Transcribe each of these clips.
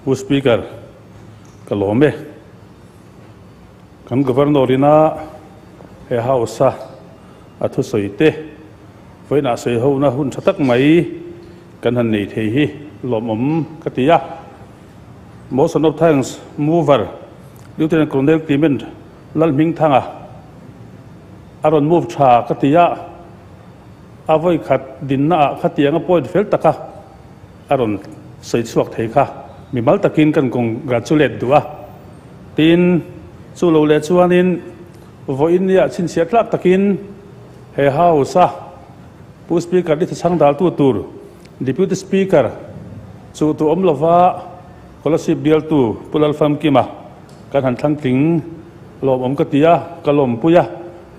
Pu Speaker, ka lawm e. Kan Governor ina he House a a thusawi te vawiinah sawi hona hun tha tak mai kan han nei thei hi lawmawm ka ti a. Motion of Thanks mover Lieutenant Colonel Clement Lalhmingthanga a rawn move tha ka ti a, a vawi khat dinna ah khatiang a point fel taka a rawn sawi chhuak thei kha mimal takin kan congratulate duh a. Tin, chu lo leh chuanin vawiin nia chhinchhiah tlak takin he House a Pu Speaker ni thachhang daltu tur Deputy Speaker chu tu awm lova Kolasib bialtu Pu Lalfamkima kan han thlang tling lawmawm ka ti a, ka lawmpui a,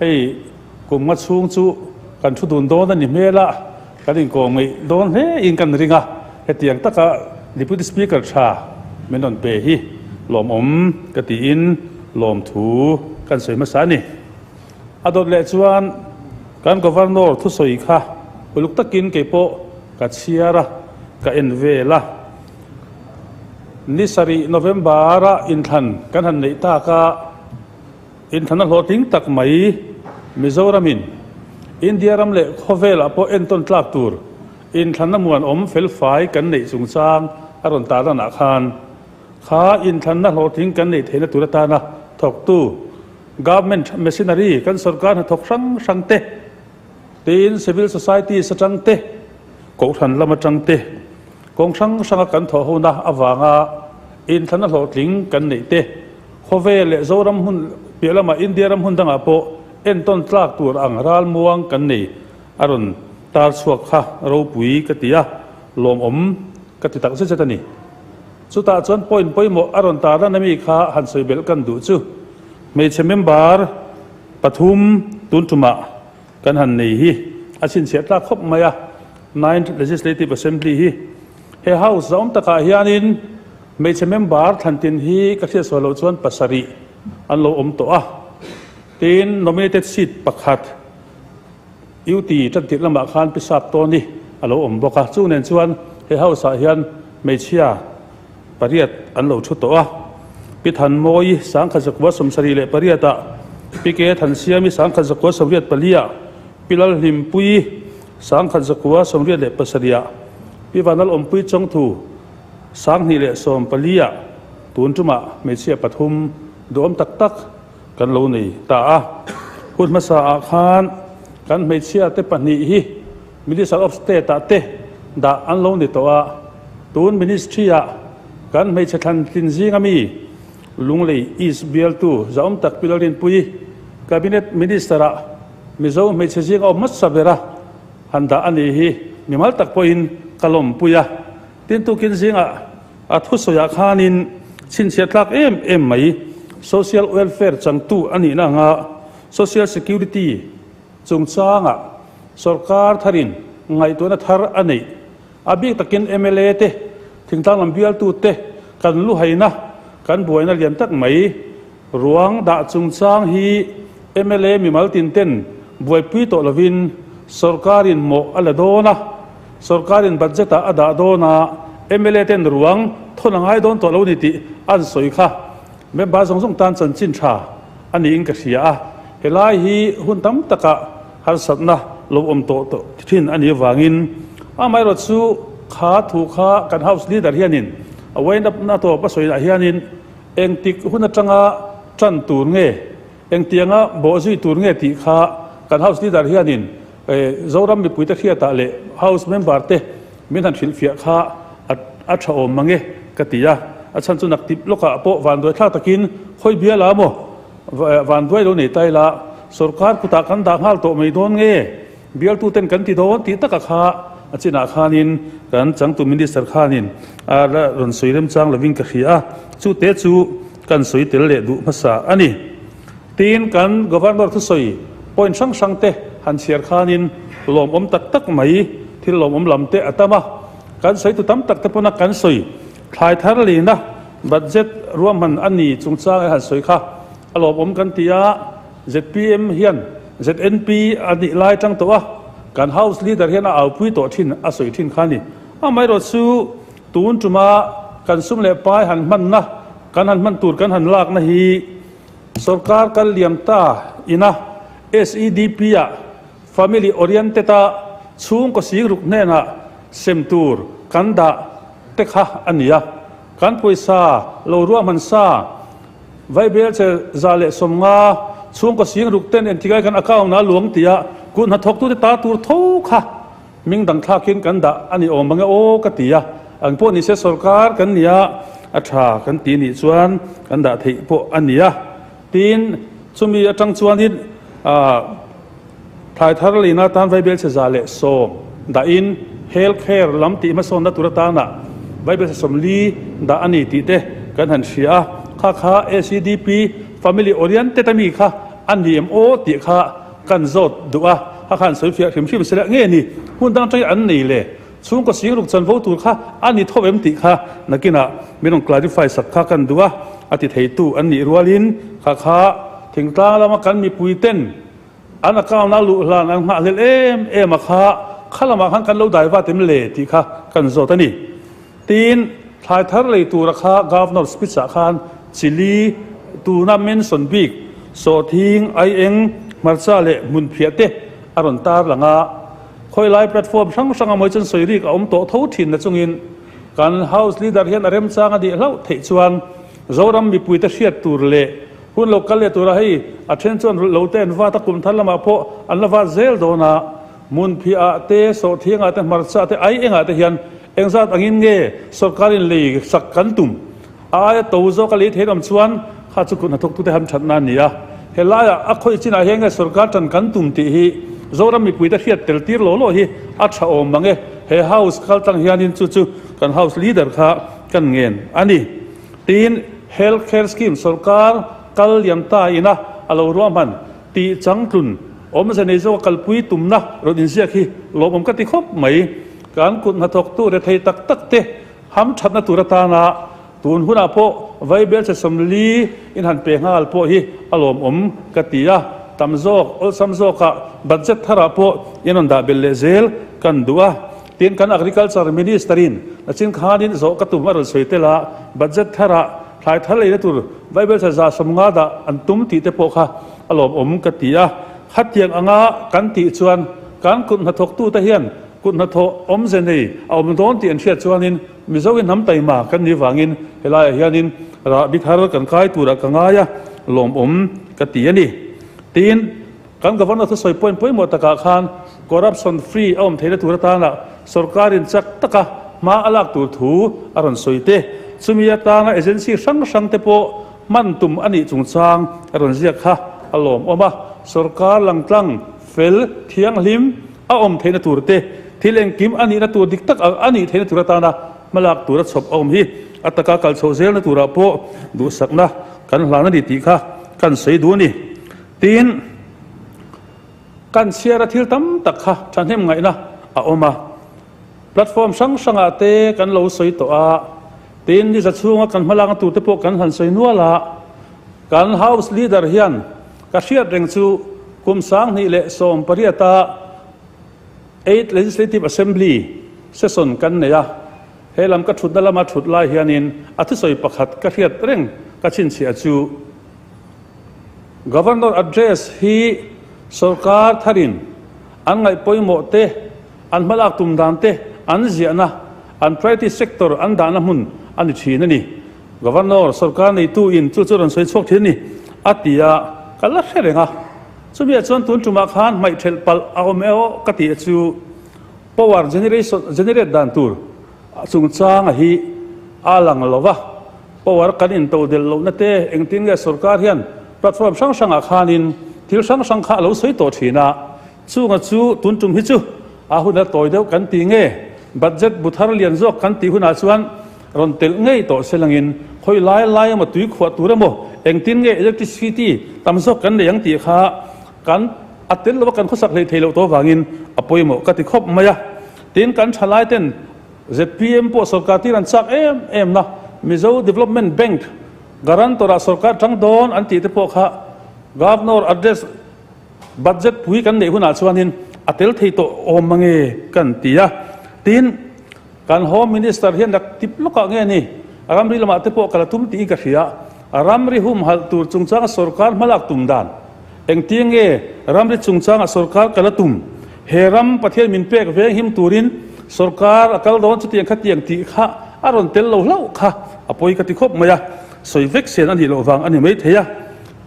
hei kum nga chhung chu kan thu dun dawn a ni hmel a, kan inkawm ngeih dawn hle in kan ring a, hetiang taka Deputy Speaker tha min rawn pe hi lawmawm ka tiin lawmthu kan sawi hmasa a ni. A dawt leh chuan kan Governor thusawi kha uluk takin kei pawh ka chhiar a, ka en vel a. Ni sarih November-a inthlan kan han neih tak a, inthlan a hlawhtling tak mai. Mizoramin India ram leh khawvelah pawh entawn tlak tur inthlanna muanawm felfai kan neih chungchang a rawn tarlanah khan kha inthlanna hlawhtling kan neih theihna tur atana thawktu government machinery kan sorkar hnathawk hrang hrang te, tiin civil societies atang te, kohhran lam atang te, Kawng hrang hranga kan thawh hona avanga inthlana hlawhtling kan neih te, khawvel leh Zoram hmun piah lamah India ram hmun dangah pawh entawn tlak tur ang ralmuang kan nei a rawn tar chhuak kha ropui ka ti a, lawmawm ka ti tak zet zet a ni. Chutah chuan point pawimawh a rawn tar lan ami kha han sawi belh kan duh chu hmeichhe member pathum tun tumah Kan han nei hi a chhinchhiah tlak khawp mai a, Ninth Legislative Assembly hi he House zahawm takah hianin hmeichhe member thlantin hi ka hriatsual loh chuan pasarih an lo awm tawh a, tin nominated seat pakhat UT tantirh lamah khan Pi Sap Tawni a lo awm bawk a, chung nen chuan he House ah hian hmeichhia pariat an lo thu tawh a, Pi Thanmawi Sangkhazakua 78 ah, Pi Ke Thansiami Sangkhazakua 84 ah, Pi Lalhlimpuii Sangkhazakua 87 ah, Pi Vanlalawmpui Chawngthu 2014 ah tun tumah hmeichhia pathum duhawm tak tak kan lo nei ta a. Hun hmasa ah khan kan hmeichhia te pahnih hi Minister of State ah te dah an lo ni tawh a, tun Ministry ah kan hmeichhe thlan tlin zinga mi Lunglei East bialtu zahawm tak Pi Lalrinpuii Cabinet Minister ah Mizo hmeichhe zinga awm hmasa bera han dah a ni hi mimal tak pawhin ka lawmpui a. Tin tukin zingah a thusawiah khanin chhinchhiah tlak em em mai Social Welfare changtu a nihna anga Social Security Chungchangah sawrkar tharin ngaihtuahna thar a neih. A bik takin mla te, thingtlang lam bialtute kan luhaina, kan buaina lian tak mai. Ruang dah chungchang hi mla mimal tin ten buaipui tawh lovin sawrkarin mawh a la dawn a, sawrkarin budget ah a dah dawn a, mla ten ruang thawn a ngai dawn tawh lo ni tih an sawi kha member zawng zawng tan chanchin tha a niin ka hria a, helai hi hun tam takah harsatna lo awm tawh tawh thin a nih avangin amaherawh chu kha thu kha kan House Leader hianin a wind up na tawp a sawi ah hianin engtik hun atanga tan tur nge, engtianga bawhzui tur nge tih kha kan House Leader hianin Zoram mipuite hriatah leh House member te min han hrilhfiah kha a tha awm mange ka ti a, a chhan chu nak tip lawkah pawh vanduai thlak takin khawi bial a maw vanduai lo nei ta ila sorkar kutah kan dah nghal tawh mai dawn nge bialtu ten kan ti dawn tih taka kha a chinah khanin kan changtu minister khanin a la rawn sawi remchang lovin ka hria a, chute chu kan sawi tel leh duh hmasa a ni. Tin, kan Governor thusawi point hrang hrang te han chhiar khanin lawmawm tak tak mai thil lawmawm lam te a tam a, kan sawi tu tam tak te pawna kan sawi thlai thar lina budget ruahman a ni chungchang e han sawi kha a lawmawm kan ti a, zpm hian ZNP a nih lai tang tawh a, kan House Leader hian a aupui tawh thin a sawi thin kha a ni. Amaherawhchu tun tuma. kan sum leh pai han hmanna, kan han hman tur kan han lakna hi sorkar kal liam ta ina SEDP-ah family oriented a chhungkaw singruk hnenah sem tur kan dah te kha a ni a. Kan pawisa lo ruahman sa Vaibelche 150 chhungkaw singruk ten engtikai kan account ah luang tia kut hnathawktute ta tur tho kha Hming dang thlakin kan dah a ni awm ang e aw ka ti a, ang pawh nise sorkar kan nia a tha kan ti nih chuan kan dah theih pawh a ni a. Tin, chumi atang chuanin thlai thar leina atan Vaibelchhe 110 dahin health care lam tih hmasawnna tur atana Vaibelchhe 40 dah a ni tih te kan han hria a, kha kha ACDP family oriented ami kha a ni em aw tih kha Kan zawt duh a, a khan sawi fiah hrim hrim sela nge ni, hmun dang atangin an nei le, chhungkaw singruk chanvo tur kha a ni tho em tih kha nakinah min rawn clarify sak kha kan duh a, a ti theitu an nih rualin kha kha thingtlang lama kan mipui ten an account a luh hlan an nghahhlelh em em a kha kha lamah khan kan lo dai vat em le tih kha kan zawt a ni. Tin, thlai thar lei tura kha Governor speech ah khan Chili, tuna mention bik, sawhthing, aieng, hmarcha leh hmunphiah te a rawn tar lang a. Khawilai platform hrang hranga mawi chuan sawi rik a awm tawh tho thin na chungin kan House Leader hian a remchang a dih hlauh theih chuan Zoram mipuite hriat tur leh hun lo kal leh tura hei a then chuan rulh lo te an vat a, kum thar lamah pawh an la vat zel dawn a. Hmunphiah ah te, sawhthing ah te, hmarcha ah te, ai engah te hian engzat angin nge sorkarin lei sak kan tum? A aia to zawk a lei theih awm chuan kha chu kut hnathawktute ham thatna a ni a. Helaiah a khawih chinah hian nge sorkar tan kan tum tih hi Zoram mipuite hriat tel tir law law hi a tha awm mang e. He House kal tlang hianin chu chu kan House Leader kha kan ngen a ni. Tin, Health Care Scheme sorkar kal liam ta ina a lo ruahman tih changtlun Awmze nei zawk a kalpui tumna rawn inziak hi lawmawm ka ti khawp mai. Kan kut hnathawktu rethei tak tak te ham thatna tur atana tun hunah pawh Vaibelchhe 40 in han pe nghal pawh hi a lawmawm ka ti a, tam zawk awlsam zawkah budget tharah pawh in rawn dah belh leh zel kan duh a. Tin, kan Agriculture Minister in nachin khanin zawh ka tum a rawn sawi tel a, budget tharah thlai thar leina tur Vaibelchhe 150 dah an tum tih te pawh kha A lawmawm ka ti a, khatiang anga kan tih chuan kan kut hnathawktute hian kut hnathawh awmze nei a awm dawn tih an hriat chuanin Mizoin hnam taima kan nih vangin helaiah hianin rahbi thar kan kai turah ka ngai a, lawmawm ka ti a ni. Tin, kan Governor thusawi point pawimawh takah khan corruption free a awm theihna tur atana sorkarin chak taka hma a lak tur thu a rawn sawi te, chumi atanga agency hrang hrangte pawh Hman tum a nih chungchang a rawn ziak kha a lawmawm a, sorkar langtlang fel thianghlim a awm theihna tur te, thil engkim a nihna tur dik tak a nih theihna tur atana hmalak tura chhawp a awm hi a taka kal chhoh zelna turah pawh duhsakna kan hlan a ni tih kha kan sawi duh a ni. Tin, kan chhiara thil tam tak kha thahnem ngaihna a awm a. Platform hrang hrangah te kan lo sawi tawh a, tin ni za chhunga kan hmalakna tur te pawh kan han sawi nual a, kan House Leader hian ka hriat reng chu kum 2018 a Eighth Legislative Assembly session kan nei a, he lam ka thutna lama thut lai hianin a thusawi pakhat ka hriat reng ka chhinchhiah chu Governor Address hi sorkar tharin an ngaih pawimawh te An hmalak tum dan te, an ziahna, an priority sector an dahna hmun a ni thin a ni. Governor, sorkar neitu in chu chu rawn sawi chhuak thin a ni, a ti a, ka la hre reng a. Chumiah chuan tun tumah khan hmaih thelh palh a awm e aw ka tih chu power generation generate dan tur chungchanga hi a lang lo va, power kan intodelh lohna te engtin nge sorkar hian platform hrang hrangah khanin thil hrang hrang kha a lo sawi tawh thin a, Chunga chu tun tum hi chu a hun a tawi deuh kan ti nge, budget bu thar lian zawk kan tih hunah chuan rawn telh ngei tawh se langin khawi lai lai emaw tui khuah tur emaw engtin nge electricity tam zawk kan nei ang tih kha kan a tel lova kan khawsak hlei thei loh tawh avangin a pawimawh ka ti khawp mai a. Tin, kan thalai ten zpm pawh sorkar tir an chak em em na Mizo Development Bank guarantor ah sorkar tang dawn an tih te pawh kha Governor address Budget pui kan neih hunah chuanin a tel thei tawh awm mange kan ti a. Tin, kan Home Minister hian rak tip lawkah nge ni? Ramri lamah te pawh kal a tum tiin ka hria. Ramri humhalh tur chungchanga sorkar hmalak tum dan engtin nge ramri chungchanga sorkar kal a tum? He ram Pathian min pek veng him turin sorkar a kal dawn chutiang khatiang tih kha a rawn tel lo hlauh kha a pawi ka ti khawp mai a, sawi vek sen a nih loh vang a ni maithei a.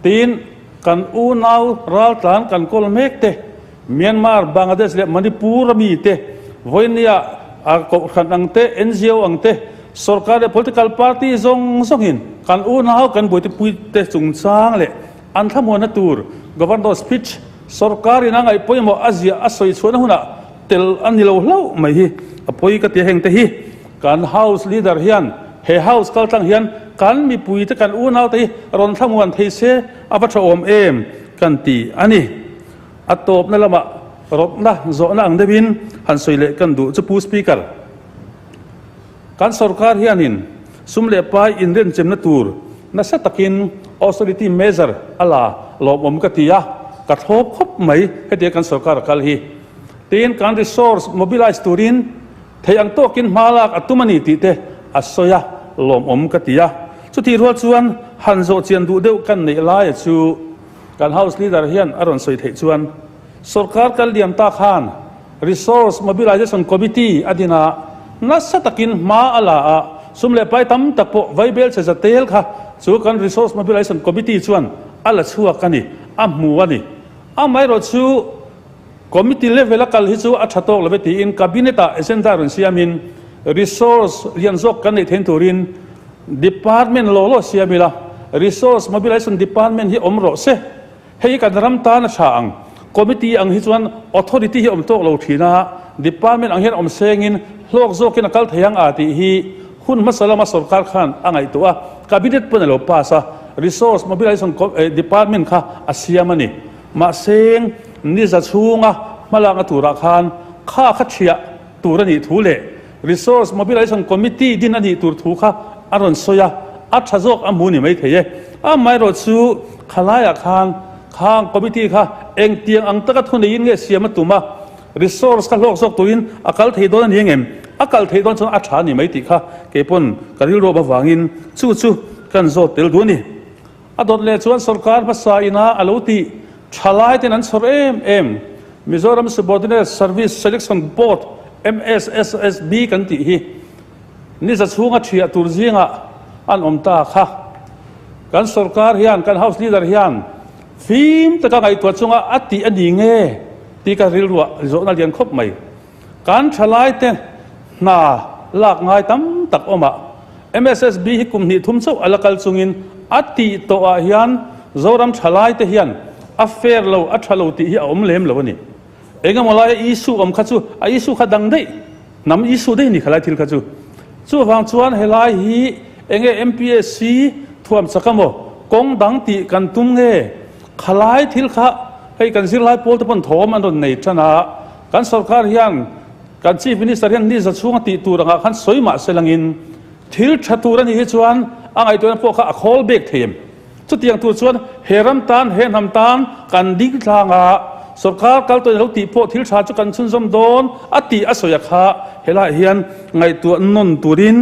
Tin, kan unau raltlan kan kawl mek te, Myanmar, Bangladesh leh Manipur a mi te, vawinia a kohhran ang te, NGO ang te, sorkar leh political party zawng zawngin kan unau kan buaitipui te chungchang leh an thlamuanna tur Governor speech sorkarin a ngaih pawimawh a ziah a sawi chhuahna hunah tel a ni lo hlauh mai hi a pawi ka ti a, hengte hi kan House Leader hian he House kaltlang hian kan mipui te kan unau te hi rawn thlamuan thei se a va tha awm em kan ti a ni. A tawpna lamah rawtna zawhna ang deuhin han sawi leh kan duh chu Pu Speaker, kan sorkar hianin sum leh pai inrenchemna tur nasa takin austerity measure a la lawmawm ka ti a, ka thlawp khawp mai hetia kan sorkar a kal hi. Tin, kan resource mobilise turin theih ang tawkin hma lak a tum a ni tih te a sawi a, lawmawm ka ti a. Chutih rual chuan han zawh chian duh deuh kan neih laia chu, Kan House Leader hian a rawn sawi theih chuan sorkar kal liam ta khan Resource Mobilization Committee a din a, nasa takin hma a la a, sum leh pai tam tak pawh vaibel che za tel kha chu kan Resource Mobilization Committee chuan a la chhuak a ni, a hmu a ni. Amaherawh chu Committee level a kal hi chu a tha tawk lo ve tiin Cabinet ah agenda rawn siamin resource lian zawk kan neih thein turin Department law law siam ila, Resource Mobilization Department hi awm rawh se. Hei hi kan ram tan a tha ang. Committee ang hi chuan authority hi awm tawk lo thin a, Department ang hian awm sengin hlawk zawkin a kal thei ang a tih hi hun hmasa lama sorkar khan a ngaihtuah a, Cabinet pawn a lo pass a, Resource Mobilization Department kha a siam a ni. Mahse, niza chhunga hmalakna turah khan kha kha thiah tur a nih thu leh Resource Mobilization Committee din a nih tur thu kha a rawn sawi a, a tha zawk a hmu ni maithei e. Amaherawh chu khalaiah khan khang committee kha engtiang ang taka thuneiin nge siam a tum a, resource kha hlawk zawk turin a kal thei dawn a ni engem? A kal thei dawn chuan a tha a ni mai tih kha keipawn ka rilruap avangin chu chu kan zawt tel duh a ni. A dawt leh chuan sorkar hmasa ina a lo tih tha lai ten an chhawr em em. Mizoram Subordinate Service Selection Board, MSSSB, kan tih hi niza chhunga thiah tur zingah an awm ta kha. Kan sorkar hian, kan House Leader hian fim taka ngaihtuah chunga a tih a ni nge tih ka rilruah zawhna lian khawp mai. Kan thalaite hna lak ngai tam tak awmah MSSB hi kum hnih thum chauh a la kal chungin a tih tawhah hian Zoram thalaite hian a fair lo, a tha lo tih hi a awm lem lo a ni. Engemaw laia issue awm kha chu a issue kha dang daih, hnam issue daih a ni khalai thil kha chu. Chuvang chuan helai hi enge MPSC thuam chak emaw kawng dang tih kan tum nge? Khalai thil kha hei kan zirlai pawl te pawn thawm an rawn nei tan a. Kan sorkar hian kan Chief Minister hian ni za chhunga tih tur angah khan sawi mah se langin thil tha tur a nih hi chuan a ngaihtuahna pawh kha a khawl bek thei em? Chutiang tur chuan he ram tan, he hnam tan kan ding tlang a, sorkar kal tawhin a lo tih pawh thil tha chu kan chhunzawm dawn a tih a sawi a kha helaiah hian ngaihtuah nawn turin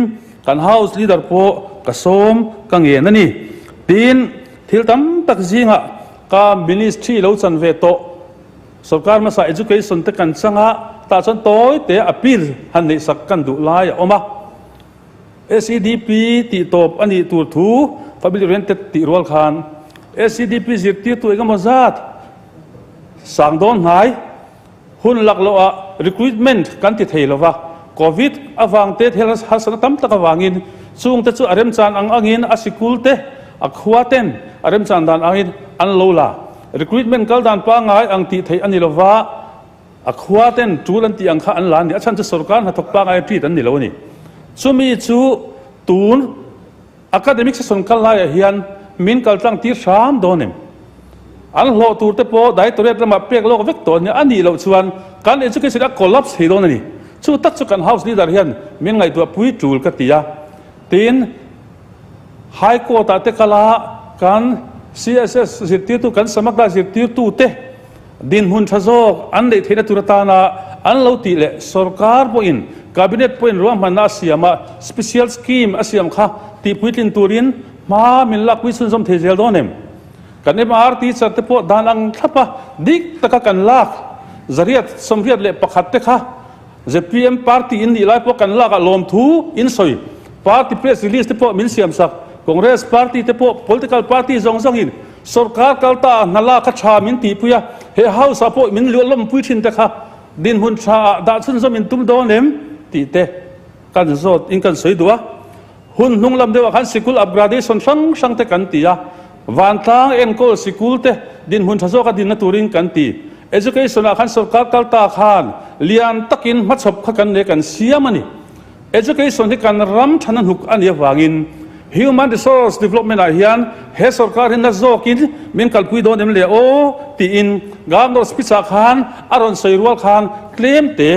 kan House Leader pawh ka sawm ka ngen a ni. Tin, thil tam tak zingah ka Ministry lo chan ve tawh. Sorkar hmasa education te kan chang a, tah chuan tawi te appeal han neih sak kan duh lai a awm a. SEDP tih tawp a nih tur thu family oriented tih rual khan SEDP zirtirtu eng emaw zat sang dawn hnai hun lak loh ah recruitment kan ti thei lova, Covid avang te thil harsatna tam tak avangin chung te chu a remchan ang angin a sikul te a khua ten a remchan dan angin an lo la. Recruitment kal dan pangngai ang tih theih a ni lova, a khua ten tul an tih ang kha an la a ni. A chhan chu sorkar hnathawk pangngai a treat an ni lo a ni. Chumi chu tun academic session kal laiah hian min kal tlang tir hram dawn em? An hlawh tur te pawh directorate lamah pek lawk vek tawh a ni. A nih loh chuan kan education a collapse thei dawn a ni. Chu tak chu kan house leader hian min ngaihtuah pui tul ka ti a. Tin, High Court ah te kal a, kan CSS zirtirtu, kan Samagra zirtirtu te dinhmun tha zawk an neih theihna tur atana an lo tih leh sorkar pawhin Cabinet pawhin ruahmanna a siam a, special scheme a siam kha tihpuitlin turin hma min lakpui chhunzawm thei zel dawn em? Kan MR teacher te pawh dan ang thlap a, dik taka kan lak zariat 81 te kha zpm party in nih lai pawh kan lak ah lawmthu in sawi. Party press release te pawh min siam sak. Congress party te pawh political party zawng zawng in sorkar kal ta ah hna lak kha tha min tihpui a, he house ah pawh min lawmpui thin te kha dinhmun tha ah dah chhunzawm in tum dawn em tih te kan zawt in kan sawi duh a. Hun hnung lam deuhah khan sikul upgradation hrang hrang te kan ti a, vantlang enkawl sikul te dinhmun tha zawka dinna turin kan ti. Education ah khan sorkar kal ta khan lian takin hmachhawp kha kan nei kan siam a ni. Education hi kan ram thana hnuk a nih avangin Human Resource Development ah hian he sorkar hi na zawkin min kalpui dawn em le aw tiin Governor speech ah khan a rawn sawi rual khan tlem te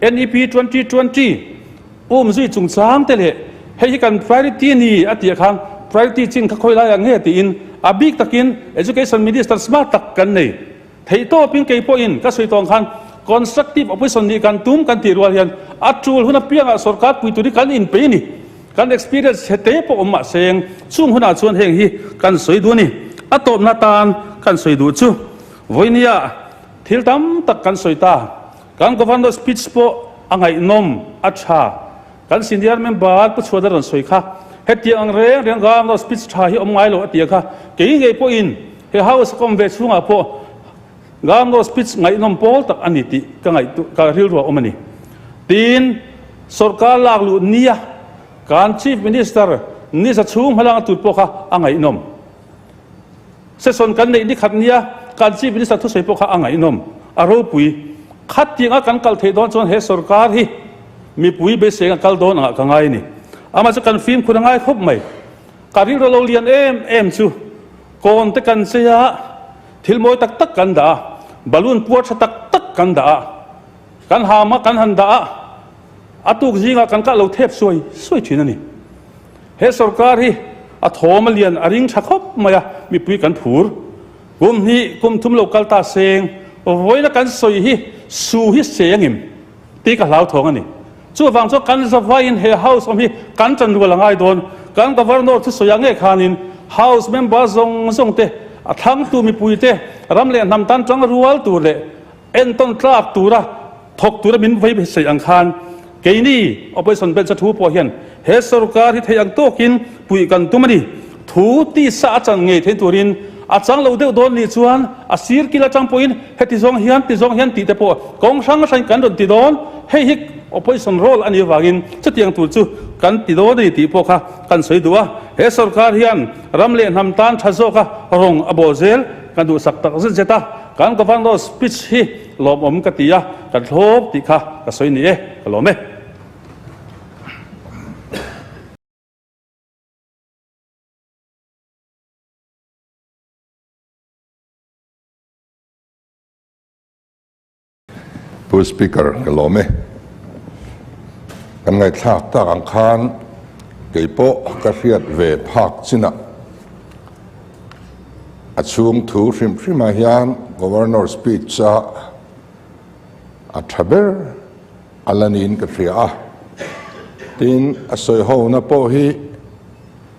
NEP 2020 Um zui chungchang te leh hei hi kan priority a ni a tih khan priority chin kha khawi lai ang nge tiin a bik takin Education Minister smart tak kan nei theih tawpin kei pawhin ka sawi tawng khan constructive opposition nih kan tum kan tih rual hian a tul hun apiangah sorkar pui tur hi kan inpei a ni. Kan experience hete pawh awm mah seng chung hunah chuan heng hi kan sawi duh a ni. A tawpna tan kan sawi duh chu vawinia thil tam tak kan sawi ta. Kan Governor speech pawh a ngaihnawm, a tha. Kan senior member Pu Chhuana rawn sawi kha, hetiang ang reng reng Governor speech tha hi awm ngai lo a ti a kha, kei ngei pawhin he House ka awm ve chhungah pawh Governor speech ngaihnawm pawl tak a ni tih ka ngaihtuah, ka rilru a awm a ni. Tin, sorkar lak luh nia kan Chief Minister nisa chhung hmalanga tur pawh kha a ngaihnawm. Session kan neih ni khat nia kan Chief Minister thusawi pawh kha a ngaihnawm, a ropui. Khatianga kan kal theih dawn chuan he sorkar hi mipui beisei anga kal dawn angah ka ngai a ni. Amah chu kan fimkhur a ngai khawp mai. Ka rilru lo lian em em chu kawn te kan chei a, thil mawi tak tak kan dah a, balloon puar tha tak tak kan dah a, kan ham a kan han dah a, a tuk zingah kan kah lo thep suai suai thin a ni. He sorkar hi a thawm a lian a ring tha khawp mai a, mipui kan phur. Kum hnih kum thum lo kal ta seng, vawiina kan sawi hi su hi se angim tih ka hlauthawng a ni. Chuvang chuan kan zavaiin he House awm hi kan chanrual a ngai dawn. Kan Governor thusawi ah ngei khanin House member zawng zawng te, a thlangtu mipui te, ram leh hnam tan tang rual tur leh Entawn tlak tura thawk tura min vei sawi ang khan keini Opposition Bench a thu pawh hian he sorkar hi theih ang tawkin puih kan tum a ni. Thu tisa a chan ngei thei turin a chang lo deuh dawn nih chuan a sir kil atang pawhin heti zawng hian ti zawng hian tih te pawh kawng hrang hrangin kan rawn ti dawn. Hei hi Opposition role a nih avangin chutiang tur chu kan ti dawn a ni tih pawh kha kan sawi duh a. He sorkar hian ram leh hnam tan tha zawka rawng a bawl zel kan duhsak tak zet zet a. Kan Governor speech hi lawmawm ka ti a, ka thlawp tih kha ka sawi ni e, ka lawm e. Pu Speaker, ka lawm e. Kan ngaihthlak tak ang khan kei pawh ka hriat ve phak chinah A chhung thu hrim hrimah hian Governor speech a a tha ber a la niin ka hria a. Tin, a sawihona pawh hi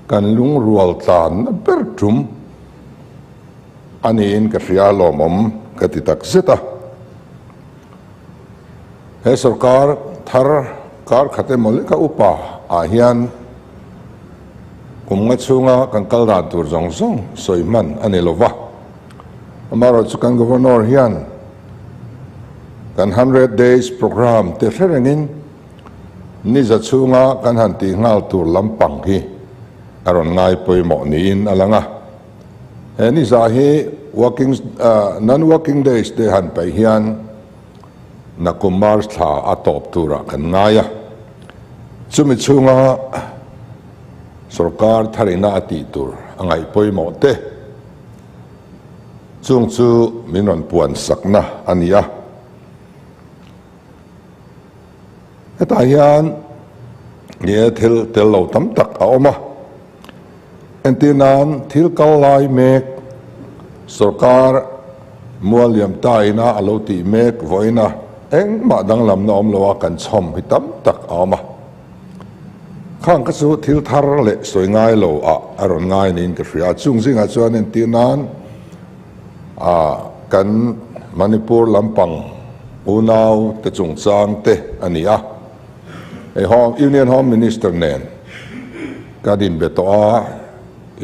kan lungrual tlanna ber tum a niin ka hria a, lawmawm ka ti tak zet a. He sorkar thar kar khat emaw leka upa ah hian kum nga chhunga kan kal dan tur zawng zawng sawi hman a ni lova. Amaherawhchu chu kan Governor hian kan 100 days programme te hre rengin niza chhunga kan han tih nghal tur lampang hi a rawn ngai pawimawh niin a lang a. He niza hi working non-working days te han paih hian Nakum March thla a tawp turah kan ngai a, chumi chhunga sorkar tharina a tih tur a ngaih pawimawh te chung chu min rawn puan sakna a ni a. Hetah hian nge thil tel lo tam tak a awm a. Entir nan thil kal lai mek sorkar mual liam ta ina a lo tih mek vawiina engmah danglamna awm loa kan chhawm hi tam tak a awm a. Khang kha chu thil thar leh sawi ngai lo ah a rawn ngai niin ka hria a, chung zingah chuan entir nan ah kan Manipur lampang unau te chungchang te a ni a, hei Home Union Home Minister nen kan inbe tawh a,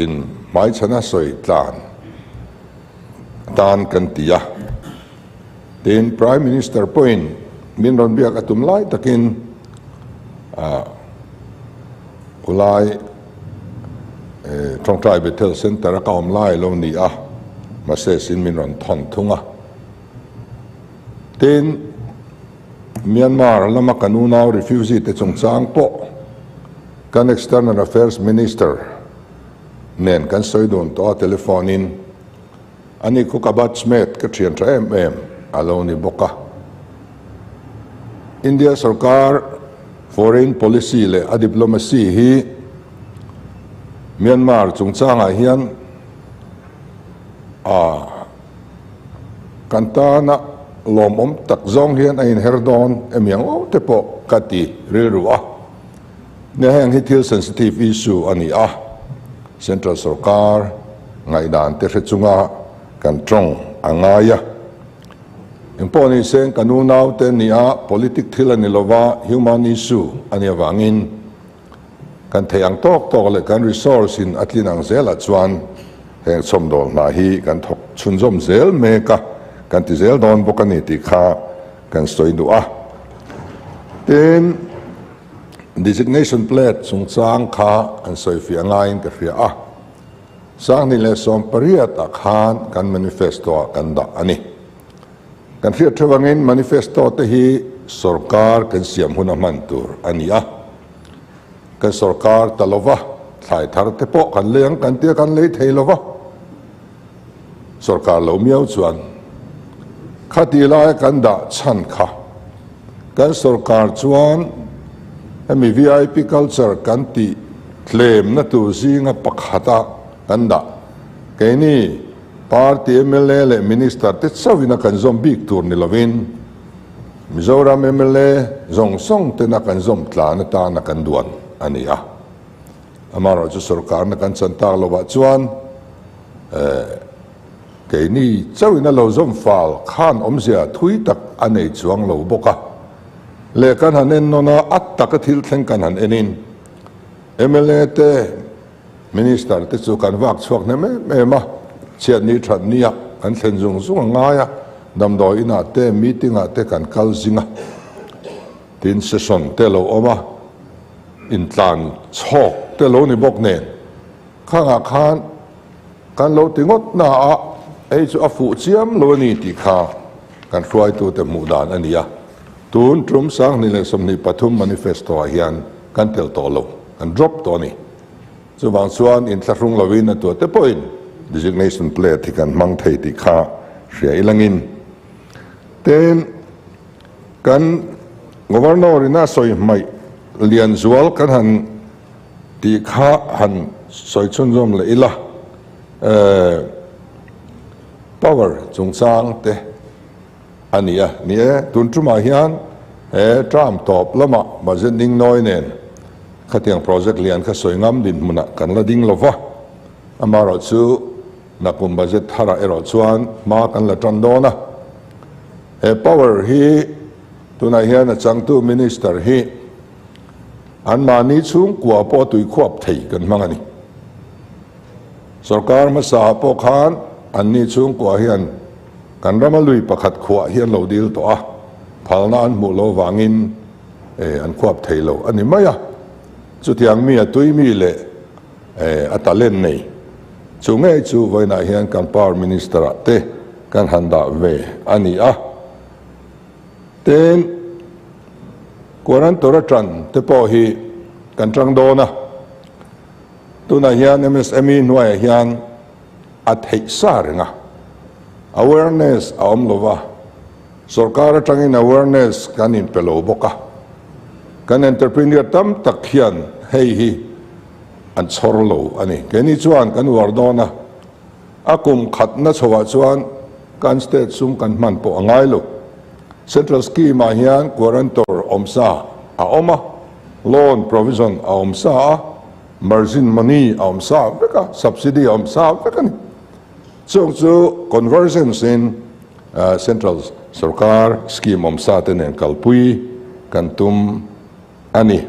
in hmaichhana sawi tlan tan kan ti a. Tin, Prime Minister pawhin min rawn biak a tum lai takin khulai Tawngtai Bethel Centre a ka awm lai lo ni a, message in min rawn thawn thung a. Tin, Myanmar lama kan unau refugee te chungchang pawh kan External Affairs Minister nen kan sawi dun tawh a telephone in. Ani khu ka batchmate ka thian tha em em a lo ni bawk a. India sorkar foreign policy leh a diplomacy hi Myanmar chungchangah hian a kan tana lawmawm tak zawng hian a inher dawn emi ang aw te pawh ka ti rilru a. Nia heng hi thil sensitive issue a ni a, Central sorkar ngaihdan te hre chunga kan tawng a ngai a. Engpawh ni seng kan unau te ni a, politic thil a ni lova, human issue a nih avangin kan theih ang tawk tawk leh kan resource in a tlin ang zelah chuan heng chhawmdawl hna hi kan thawk chhunzawm zel mek a, kan ti zel dawn bawk a ni tih kha kan sawi duh a. Tin. Designation plate chungchang kha an sawifiah ngaiin ka hria a, 2018 ah khan kan manifesto ah kan dah a ni. Kan hriat theuh angin manifesto te hi sorkar kan siam huna hman tur a ni a, kan sorkar ta lova, thlai thar te pawh kan lei ang kan tia kan lei thei lova, Sorkar lo miau chuan khati laia kan dah chhan kha kan sorkar chuan hemi vip culture kan tih tlemna tur zinga pakhata kan dah. Keini party mla leh minister te chauhin a kan zawm bik tur ni lovin Mizoram mla zawng zawng tena kan zawm tlan atana kan duan a ni a. Amaherawhchu sorkarna kan chan tak lovah chuan keini chauhin a lo zawm fal khan awmzia thui tak a nei chuang lo bawk a. Leh kan han en nawn a, a taka thil thleng kan han enin mla te, Minister te chu kan vak chhuak hnem em em a, chhiatni thatnia kan thlen zung zung a ngai a, damdawi inah te, meeting ah te kan kal zing a, tin session te lo awm a. Intlan chhawk te lo ni bawk nen khangah khan kan lo ti ngawt na a, hei chu a fuh chiam lo a ni tih kha kan hruaitute hmuh dan a ni a. Tun tum 2023 manifesto ah hian kan tel tawh lo, kan drop tawh a ni. Chuvang chuan inthlahrung lovin a tuahte pawhin designation plate hi kan hmang thei tih kha hria ilangin tin, Kan Governor in a sawi hmaih Lianzual kan han tih kha han sawi chhunzawm leh ila, power chungchang te a ni a. Ni e, tun tumah hian he term tawp lamah budget ding nawi nen khatiang project lian kha sawi ngam dinhmunah kan la ding lova, amaherawhchu nakum budget tharah erawh chuan hma kan la tan dawn a. He power hi tunah hian a changtu minister hi anmahni chhungkua pawh tui khuap thei kan hmang a ni. Sorkar hmasa pawh khan anni chhungkua hian kan rama lui pakhat khuah hi an lo dil tawh a, phalna an hmuh lo vangin an khuap thei lo a ni mai a. Chutiang mi a tui mi leh a talent nei chu ngei chu vawiinah hian kan power minister ah te kan han dah ve a ni a. Tin, Quarantora tan te pawh hi kan tang dawn a, tunah hian MSME hnuaiah hian a theih sa reng a, awareness a awm lo va, sorkar atangin awareness kan inpe lo bawk a, kan entrepreneur tam tak hian hei hi an chhawr lo a ni. Keini chuan kan uar dawn a, a kum khatna chhoah chuan kan state sum kan hman pawh a ngai lo. Central scheme ah hian guarantor awmsa a awm a. Loan provision a awm sa a, margin money a awm sa vek a, subsidy a awm sa vek a ni. Chung chu convergence in central sorkar scheme awm sa te nen kalpui kan tum a ni.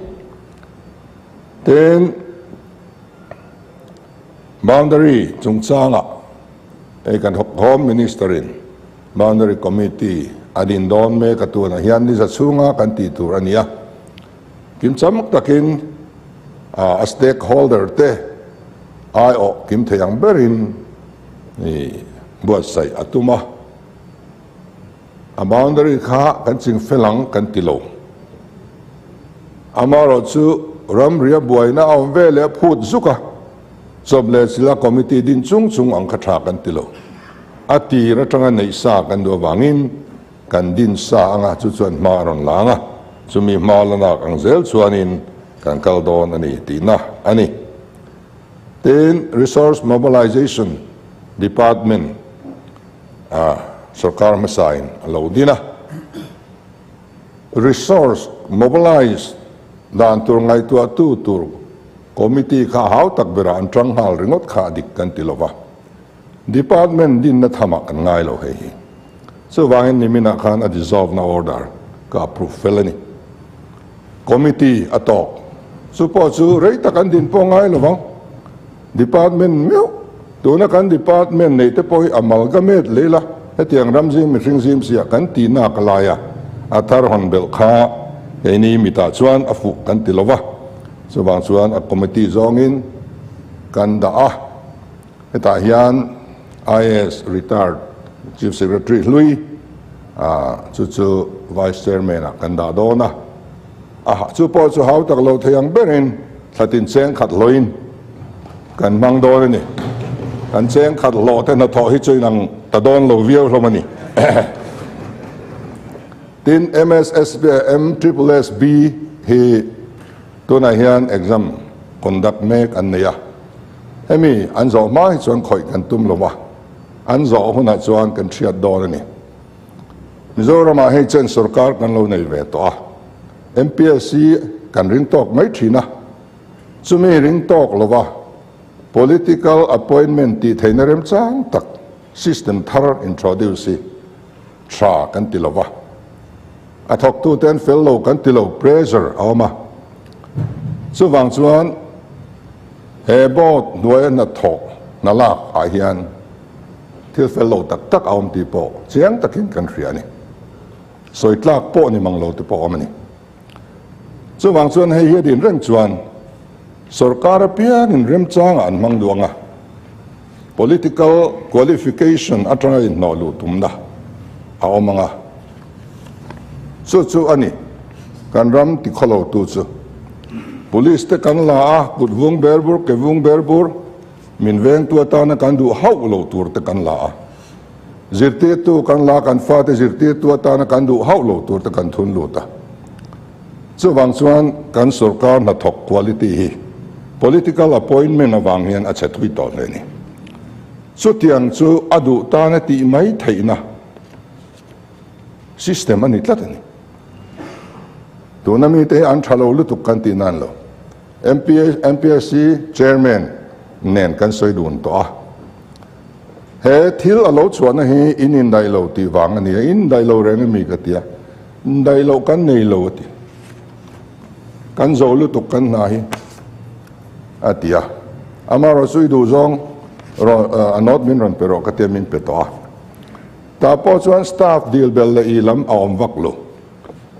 Tin, boundary chungchangah hei kan Home Minister in Boundary Committee a din dawn mek a tunah hian ni za chhunga kan tih tur a ni a. Kimcham takin a stakeholder te aiawh kim thei ang berin buatsaih a tum a. A boundary kha kan ching fel ang kan ti lo. Amaherawhchu ramria buaina a awm ve leh phut zuk a. Chawp leh chila committee din chung chung ang kha tha kan ti lo. A tir atanga neih sa kan duh avangin kan din sa anga chu chuan hma a rawn lang a, chumi hma la nak ang zel chuanin kan kal dawn a ni tihna a ni. Tin, Resource Mobilization Department a sorkar hmasain a lo din a, Resource mobilize dan tur ngaihtuahtu tur committee kha hau tak berah an tang nghal ringawt kha a dik kan ti lova, department dinna thamah kan ngai lo hei hi. Chuvangin niminah khan a dissolve na order ka approve fel a ni. Committee a tawk. Chu pawh chu rei tak an din pawh ngai lovang. Department meuh, tuna kan department neih te pawh hi amalgamate leh ila, hetiang ram zim mihring zim siah kan tih nak a lai a, a thar hawn belh kha keini mitah chuan a fuh kan ti lova, chuvang chuan a committee zawngin kan dah a, hetah hian IAS retired Chief Secretary hlui chu chu Vice Chairman ah kan dah dawn a, a chu pawh chu hau tak lo thei ang berin Thlatin cheng khat hlawhin kan hmang dawn a ni. Kan cheng khat hlawh te hnathawh hi chu inang ta dawn lo viau hlawm a ni. Tin, MSSB, MSSSB hi tunah hian exam conduct mek an nei a. Hemi an zawh hma hi chuan khawih kan tum lo va, an zawh hunah chuan kan hriat dawn a ni. Mizoramah hei chen sorkar kan lo nei ve tawh a. MPSC kan ring tawk mai thin a, chumi ring tawk lova political appointment tih theihna remchang tak system thar introduce hi tha kan ti lova, a thawktute an fel lo kan ti lo, pressure a awm a. Chuvang chuan he board hnuaia hnathawh hna lak ah hian thil fel lo tak tak a awm tih pawh chiang takin kan hria a ni. Sawi tlak pawh ni mang lo te pawh awm a ni. Chuvang chuan hei hi a din reng chuan sorkar apiangin remchangah an hmang duh ang a, political qualification atanga inhnawh luh tumna a awm ang a. Chu chu a ni kan ram tikhawlo tu chu. Police te kan la a, kut vung ber bur, ke vung ber bur, min vengtu atana kan duh hauh lo tur te kan la a. Zirtirtu kan la, kan fate zirtirtu atana kan duh hauh lo tur te kan thun lut a. Chuvang chuan kan sorkar hnathawk quality hi political appointment avang hian a chhe thui tawh hle a ni. Chutiang chu a duh tana tih mai theihna system a ni tlat a ni. Tuna mite hi an tha lo lutuk kan tih nan lo. MPSC Chairman nen kan sawi dun tawh a. He thil a lo chhuahna hi in indaih lo tih vang a ni a, in indaih lo reng emi ka ti a, indaih loh kan nei lo a ti. Kan zo lutuk kan hna hi a ti a. Amaherawhchu i duh zawng rawn a note min rawn pe rawh ka tia min pe tawh a. Tah pawh chuan staff dil bel leh i lam a awm vak lo.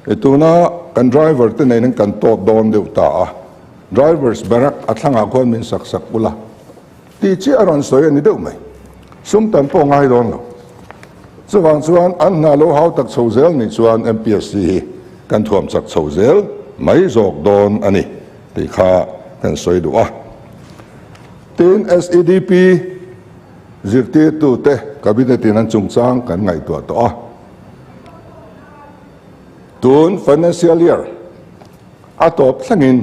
E tuna kan driver te nen kan tawt dawn deuh ta a, drivers barrack a thlangah khuan min sak sak ula. Tih chiah a rawn sawi a ni deuh mai. Sum tam pawh ngai dawn lo. Chuvang chuan an hna lo hau tak chho zel nih chuan MPSC hi kan thuam chak chho zel mai zawk dawn a ni tih kha kan sawi duh a. Tin, SEDP zirtirtute Cabinet in an chungchang kan ngaihtuah tawh a. Tun financial year a tawp thlengin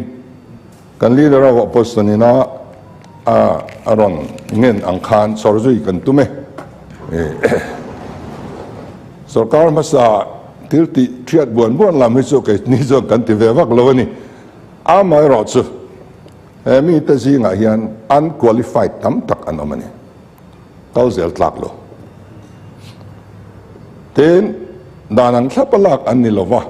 Kan leader of opposition ina a rawn ngen ang khan chawr zui kan tum e. Sorkar hmasa thil tih thiat buan buan lam hi chu keini chuan kan ti ve vak lo a ni. Amaherawhchu, he mite zingah hian unqualified tam tak an awm a ni. Kal zel tlak lo. Tin, dan ang thlap a lak an ni lo va,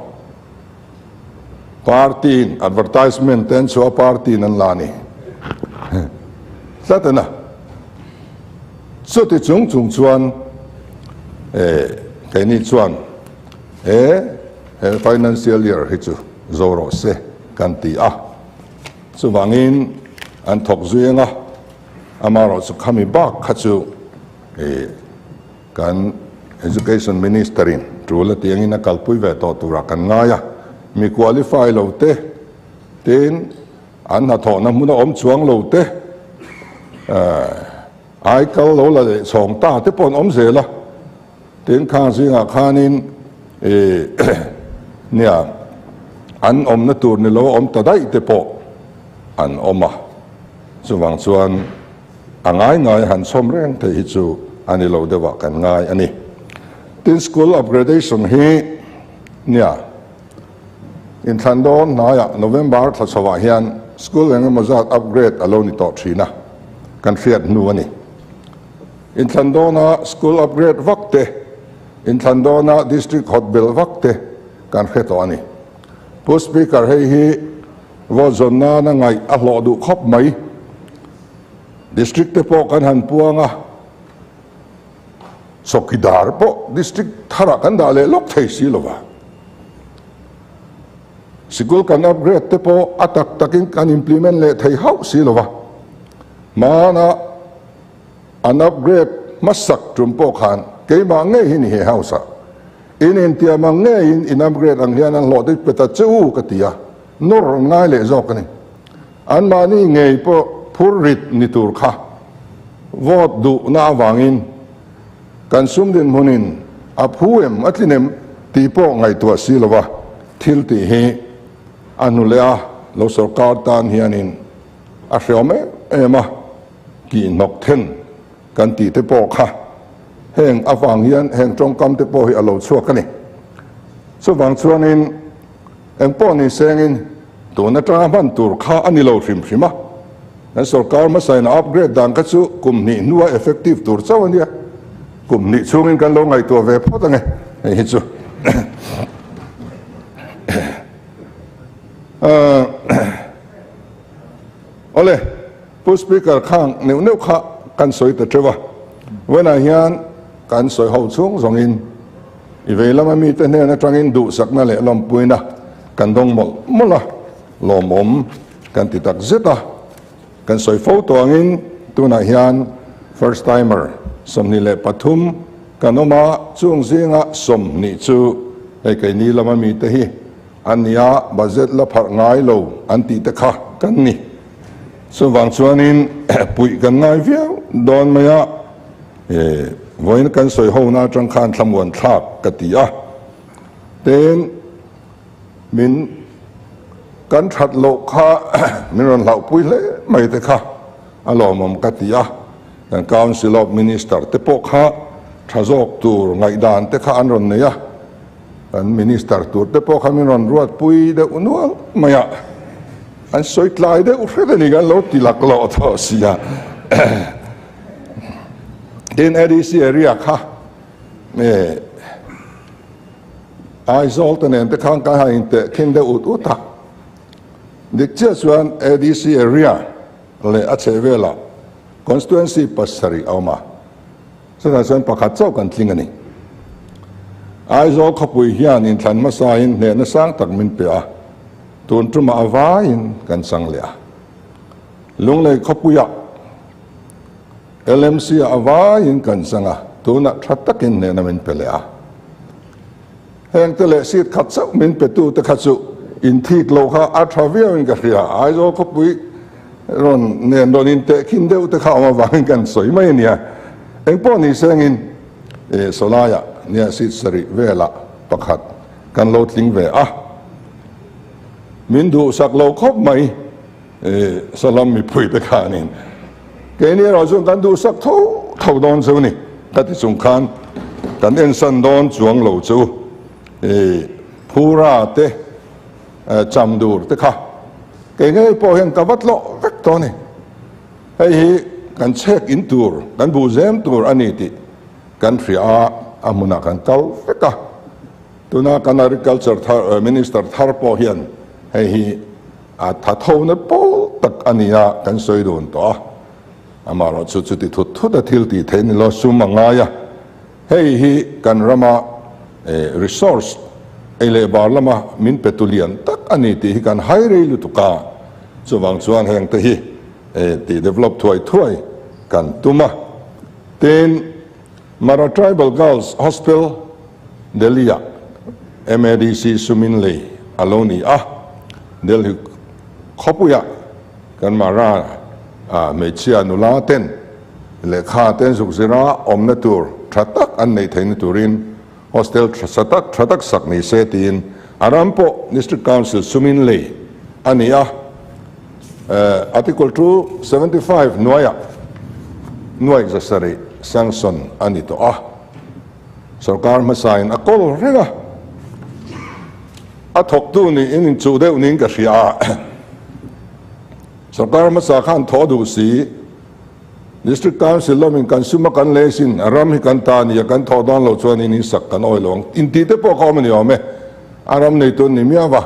party-in advertisement te an chhuah a, party-in an la a ni. Tlat a na. Chuti chung chung chuan keini chuan he he financial year hi chu zo rawh se kan ti a. Chuvangin an thawk zui ang a, amaherawhchu khami bak kha chu kan Education Minister-in tul a ti angin a kalpui ve tawh turah kan ngai a. Mi qualify lo te, tin An hnathawhna hmun a awm chuang lo te, ai kal lo la leh chhawng ta te pawh an awm zel a. Tin, khang zingah khanin nia an awmna tur ni lo a awm ta daih te pawh an awm a. Chuvang chuan a ngai ngai han chhawm reng theih hi chu a ni lo deuhah kan ngai a ni. Tin, school upgradation hi nia. Inthlan dawn hnaiah November thla chhoah hian school eng emaw zat upgrade a lo ni tawh thin a, kan hriat hnu a ni. Inthlan dawna school upgrade vak te, inthlan dawna district hot belh vak te kan hre tawh a ni. Pu Speaker hei hi vote zawn nana ngaih a hlawh duh khawp mai. District te pawh kan han puang a, Chawkidar pawh district tharah kan dah leh lawk thei si lo va. Sikul kan upgrade te pawh a tak takin kan implement leh thei hauh si lo va. Hmana an upgrade hmasak tum pawh khan keimah ngei hi ni he house ah in intiam ang ngeiin in upgrade ang hian an hlawh dik pe ta che u ka ti a, nawr an ngai leh zawk a ni. Anmahni ngei pawh phur rit ni tur kha vote duhna avangin kan sum dinhmunin a phu em a tlin em tih pawh ngaihtuah si lova thil tih hi a hnu leh a lo sorkar tan hianin a hreawm em em a kihhnawk then kan tih te pawh kha heng avang hian heng tawngkam te pawh hi a lo chhuak a ni. Chuvang chuanin Engpawh ni sengin tun atanga hman tur kha a ni lo hrim hrim a, kan sorkar hmasain a upgrade dan kha chu kum hnih hnua effective tur chauh a nia, kum hnih chhungin kan lo ngaihtuah ve phawt ange hei hi chu. Awle, Pu Speaker khang neuh neuh kha kan sawi ta teuh a, vawiinah hian kan sawi ho chhung zawngin I vei lama mite hnen atangin duhsakna leh lawmpuina kan dawng mawlh mawlh a, lawmawm kan ti tak zet a. Kan sawi fo tawh angin tunah hian first timer 23 kan awm a, chung zinga 20 chu hei keini lama mite hi an ni a, budget la pharh ngai lo an tih te kha kan ni. Chuvang chuanin puih kan ngai viau dawn mai a. Vawiin kan sawi hona atang khan thlamuan thlak ka ti a, tin min kan that loh kha min rawn hlauhpui hle mai te kha a lawmawm ka ti a, kan Council of Minister te pawh kha tha zawk tur ngaihdan te kha an rawn nei a, kan Minister tur te pawh kha min rawn ruatpui deuh nual mai a, an sawi tlai deuh hret a ni kan lo ti laklawh tawh si a. Tin ADC area kha Aizawl te nen te khan kan han inteh khin deuh ut ut a. Dik chiah chuan ADC area leh a chhehvelah constituency pasarih a awm a, chutah chuan pakhat chauh kan tling a ni. Aizawl khawpui hian inthlan hmasain hnehna sang tak min pe a, tun tumah a vaiin kan chang leh a. Lunglei khawpuiah LMC ah a vaiin kan chang a, tunah tha takin hnehna min pe leh a. Heng te leh seat khat chauh min pe tu te kha chu inthik loh kha a tha viauin ka hria. Aizawl khawpui rawn nen rawn intehkhin deuh te kha awm avangin kan sawi mai a nia. Engpawh ni sengin sawlaiah nia seat sarih velah pakhat kan lo tling ve a. Min duhsak lo khawp mai. Salam mipui te khanin keini erawh chuan kan duhsak tho tho dawn chu ni ka ti chung khan kan ensan dawn chuang lo chu Phura te Chamdur te kha. Kei ngei pawh hian ka va tlawh vek tawh a ni. Hei hi kan chhek in tur, kan buhzem tur a ni tih kan hria a, a hmunah kan kal vek a. Tuna kan Agriculture thar, Minister thar pawh hian hei hi a thathona pawl tak a ni a, kan sawi dun tawh a. Amaherawhchu chuti thut thut a thil tih theih ni lo, sum a ngai a. Hei hi kan rama resource ei leh bar lama min pe tu lian tak a ni tih hi kan hai rei lutuk a, chuvang chuan heng te hi tih develop thuai thuai kan tum a. Tin, Mara Tribal Girls Hostel Delhi-ah MADC sumin lei a lo ni a, Delhi khawpuiah kan Mara hmeichhia nula ten Lehkha te an zuk zir a, awmna tur tha tak an neih theihna turin hostel tha sa tak tha tak sak ni se tiin a ram pawh District Council sumin lei a ni a. Article 275 hnuaiah nuaih zasarih sanction a ni tawh a, sorkar hmasain a kawl reng a, a thawktu niin inchuh deuh niin ka hria a, sorkar hmasa khan thawh duh si. District Council lamin kan sum a kan lei sin, a ram hi kan ta a ni a, kan thawh dawn loh chuan in insak kan awih lo ang intih te pawh kha awm a ni awm e. A ram neitu an ni miau va,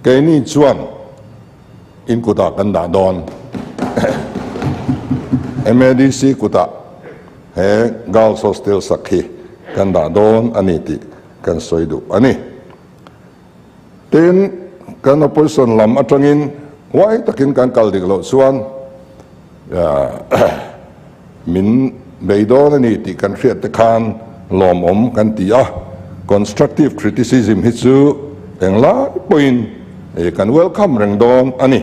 keini chuan in kutah kan dah dawn. MADC kutah he Girls Hostel sak hi kan dah dawn a ni tih kan sawi duh a ni. Tin, kan opposition lam atangin huai takin kan kal dik loh chuan min bei dawn a ni tih kan hriat te khan lawmawm kan ti a. Constructive criticism hi chu englai pawhin kan welcome reng dawn a ni.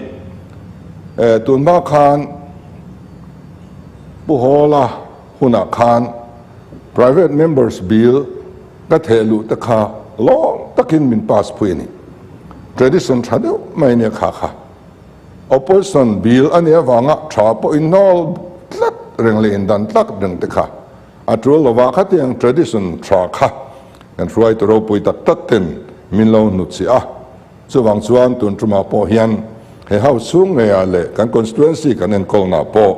Tunhma khan Pu Hawla hunah khan Private Members Bill Ka theh luh te kha lawm takin min pass phui a ni. Tradition tha deuh mai nia kha kha. Opposition bill a nih avanga tha pawh in hnawl tlat reng leh in dan tlat reng te kha a tul lova khatiang tradition tha kha kan hruaitu ropui tak tak ten min lo hnutchhiah a. Chuvang chuan tun tumah pawh hian he house chhung ngeiah leh kan constituency kan enkawlnaah pawh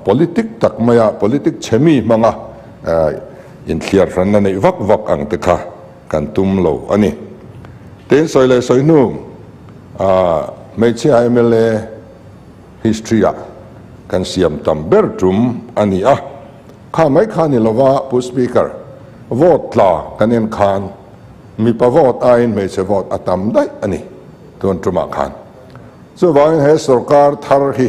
politic tak maia politic chhe mi hmanga inthliar hranna neih vak vak ang te kha kan tum lo a ni. Tin, sawi leh sawi hnu hmeichhia mla history-ah kan siam tam ber tum a ni a, kha mai kha ni lova Pu Speaker, vote tla kan en khan Mipa vote aiin hmeichhe vote a tam daih a ni tun tumah khan. Chuvangin he sorkar thar hi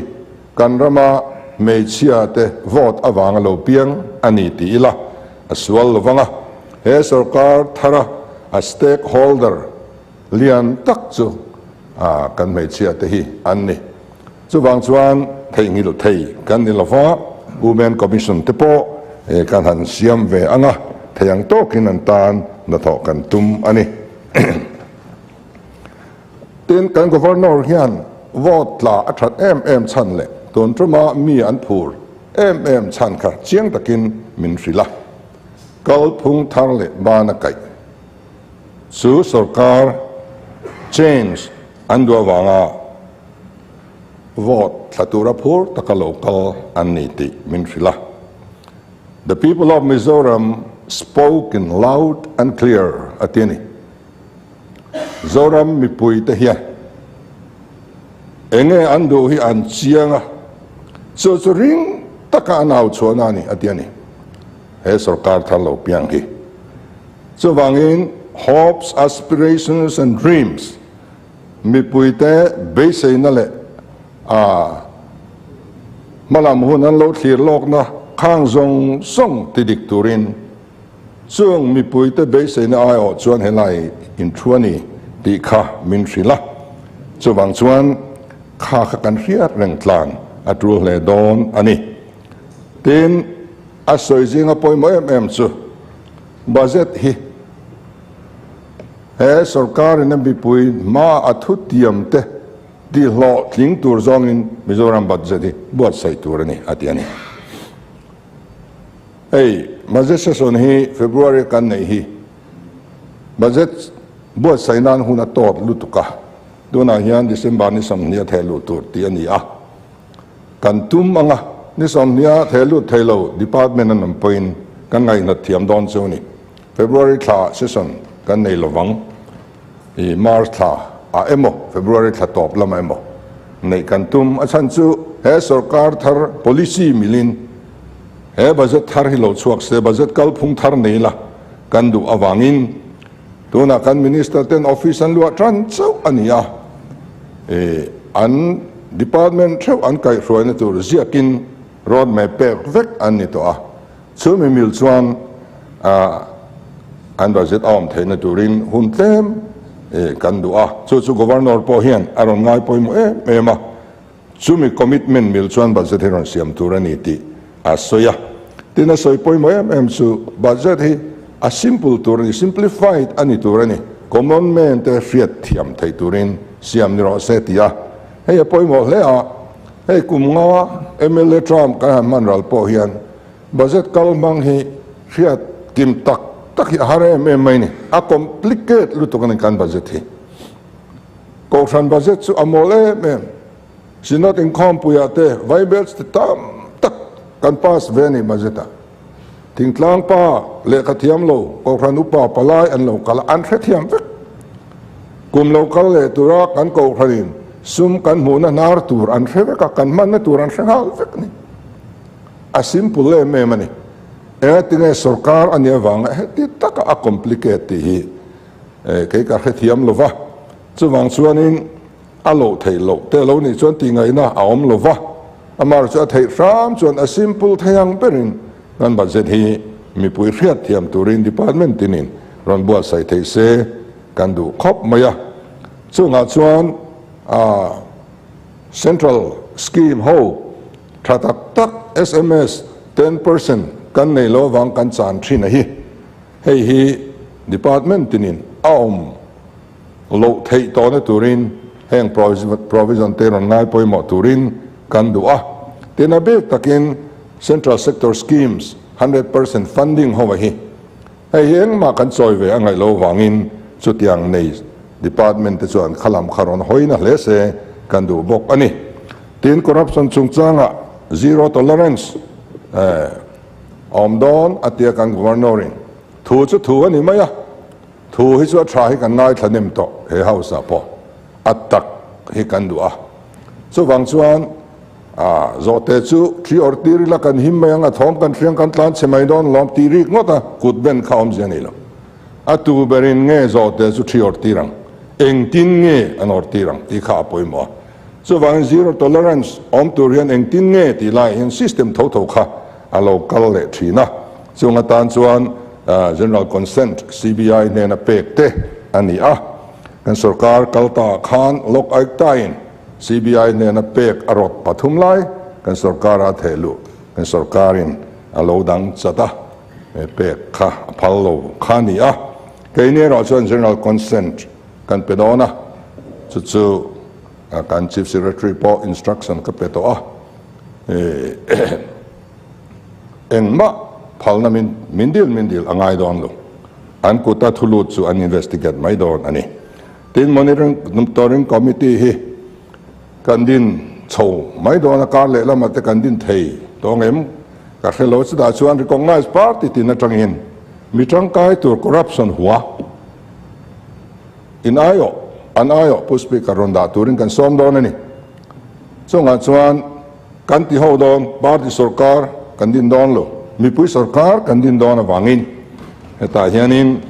kan rama hmeichhia te vote avanga lo piang a ni ti ila a sual lo vang a. He sorkar thara a stakeholder lian tak chu kan hmeichhia te hi an ni. Chuvang chuan theihnghilh thei kan ni lova, Women Commission te pawh kan han siam ve ang a, thei ang tawkin an tan hnathawh kan tum a ni. Tin, kan Governor hian vote tla a that em em chhan leh tun tuma mi an phur em em chhan kha chiang takin min hrilh a, kalphung thar leh bana kaih chu sorkar change an duh avanga Vote thla tura phur taka lo kal an ni tih min hrilh a. The people of Mizoram spoke in loud and clear a ti a ni. Zoram mipui te hian enge an duh hi an chiang a, chu chu ring taka an au chhuahna a ni a ti a ni. He sorkar thar lo piang hi. Chuvangin hopes, aspirations and dreams Mipuite beiseina leh a hmalam hun an lo thlir lawkna khang zawng zawng ti dik turin chung mipuite beiseina aiawh chuan helai inthu a ni tih kha min hrilh a. Chuvang chuan kha kha kan hriat reng tlan a tul hle dawn a ni. Tin, a sawi zinga pawimawh em em chu budget hi He sorkarin a mipui hma a thutiam te tihlawhtling tur zawngin Mizoram budget hi buatsaih tur a ni, a ti a ni. Hei budget session hi February a kan neih hi budget buatsaih nan hun a tawt lutuk a. Tunah hian December ni 20 a theh luh tur tih a ni a. Kan tum ang a, ni 20 a theh lut thei lo department an awm pawhin kan ngaihnat thiam dawn chu a ni. February thla session kan nei lovang. I March thla ah emaw February thla tawp lamah emaw neih kan tum. A chhan chu he sorkar thar policy milin he budget thar hi lo chhuak se, budget kalphung thar nei la kan duh avangin tunah kan minister ten office an luah tan chauh a ni a. I an department theuh an kaihhruaina tur ziakin road map pek vek an ni tawh a. Chumi mil chuan an budget a awm theihna turin hun tlem kan duh a, chu chu Governor pawh hian a rawn ngai pawimawh em em a, chumi commitment mil chuan budget hi rawn siam tur a ni tih a sawi a. Tin, a sawi pawimawh em em chu budget hi a simple tur a ni, simplified a ni tur a ni, common man te hriat thiam theih turin siam ni rawh se tih a, hei a pawimawh hle a, hei kum nga mla term kan han hman ral pawh hian Budget kal hmang hi hriat kim tak tak hi a har em em mai ni. A complicate lutuk a ni kan budget hi. Kohhran budget chu a mawl em em. Synod inkhawmpuiah te vaibelch te tam tak kan pass ve a ni budget ah. Thingtlang pa lehkha thiam lo Kohhran upa palai an lo kal a, an hrethiam vek. Kum lo kal leh tura kan Kohhranin sum kan hmuhna hnar tur an hre vek a, kan hmanna tur an hre nghal vek a ni. A simple em em a ni. Engatinge sorkar a nih avanga heti taka a complicate tih hi kei ka hrethiam lo va. Chuvang chuanin a loh theih loh te lo nih chuan tihngaihna a awm lo va. Amah chu a theih hram chuan a simple thei ang berin kan budget hi mipui hriatthiam turin department tinin rawn buatsaih theih se kan duh khawp mai a. Chungah chuan Central scheme ho Tha tak tak sms 10% kan nei lo avang kan chan thin a hi. Hei hi department tinin a awm loh theih tawhna turin heng provision te rawn ngai pawimawh turin kan duh a. Tin a bik takin Central Sector Schemes 100% funding ho a hi. Hei hi engmah kan chawi ve a ngaih lo vangin chutiang nei department te chuan khalam kha rawn hawi na hle se kan duh bawk a ni. Tin, corruption chungchangah zero tolerance a awm dawn a tia kan Governor in thu chu thu a ni mai a, thu hi chu a tha hi kan ngaithla nem tawh he house ah pawh a tak hi kan duh a. Chuvang chuan A, zawhte chu thi awrh tir ila kan him mai ang, a thawm kan hriang kan tlan chhe mai dawn lawm tih rik ngawt a, kut ben kha awmzia a ni lo. A tu berin nge zawhte chu thi awrh tir ang, engtin nge an awrh tir ang tih kha a pawimawh a. Chuvangin zero tolerance awm tur hian engtin nge tih laiah hian system tho tho kha a lo kal leh thin a. Chung atan chuan General Consent CBI hnena pek te a ni a. Kan sorkar kal ta khan Lok Ayukta-in CBI hnena pek a rawt pathum lai kan sorkara a theh luh kan sorkarin a lo dang chat a, he pek kha a phal lo kha a ni a. Keini erawh chuan General Consent kan pe dawn a, chu chu kan Chief Secretary pawh instruction ka pe tawh a, engmah phalna min min dil min dil a ngai dawn lo, an kuta thu lut chu an investigate mai dawn a ni. Tin, Monitoring Committee hi kan din chho mai dawn a, kar leh lamah te kan din thei tawng em? Ka hre lo, chutah chuan Recognise Party tin atangin mi tangkai tur corruption hua in aiawh, an aiawh Pu Speaker rawn dah turin kan sawm dawn a ni. Chungah chuan kan ti ho dawn, party sorkar kan din dawn lo, mipui sorkar kan din dawn avangin hetah hianin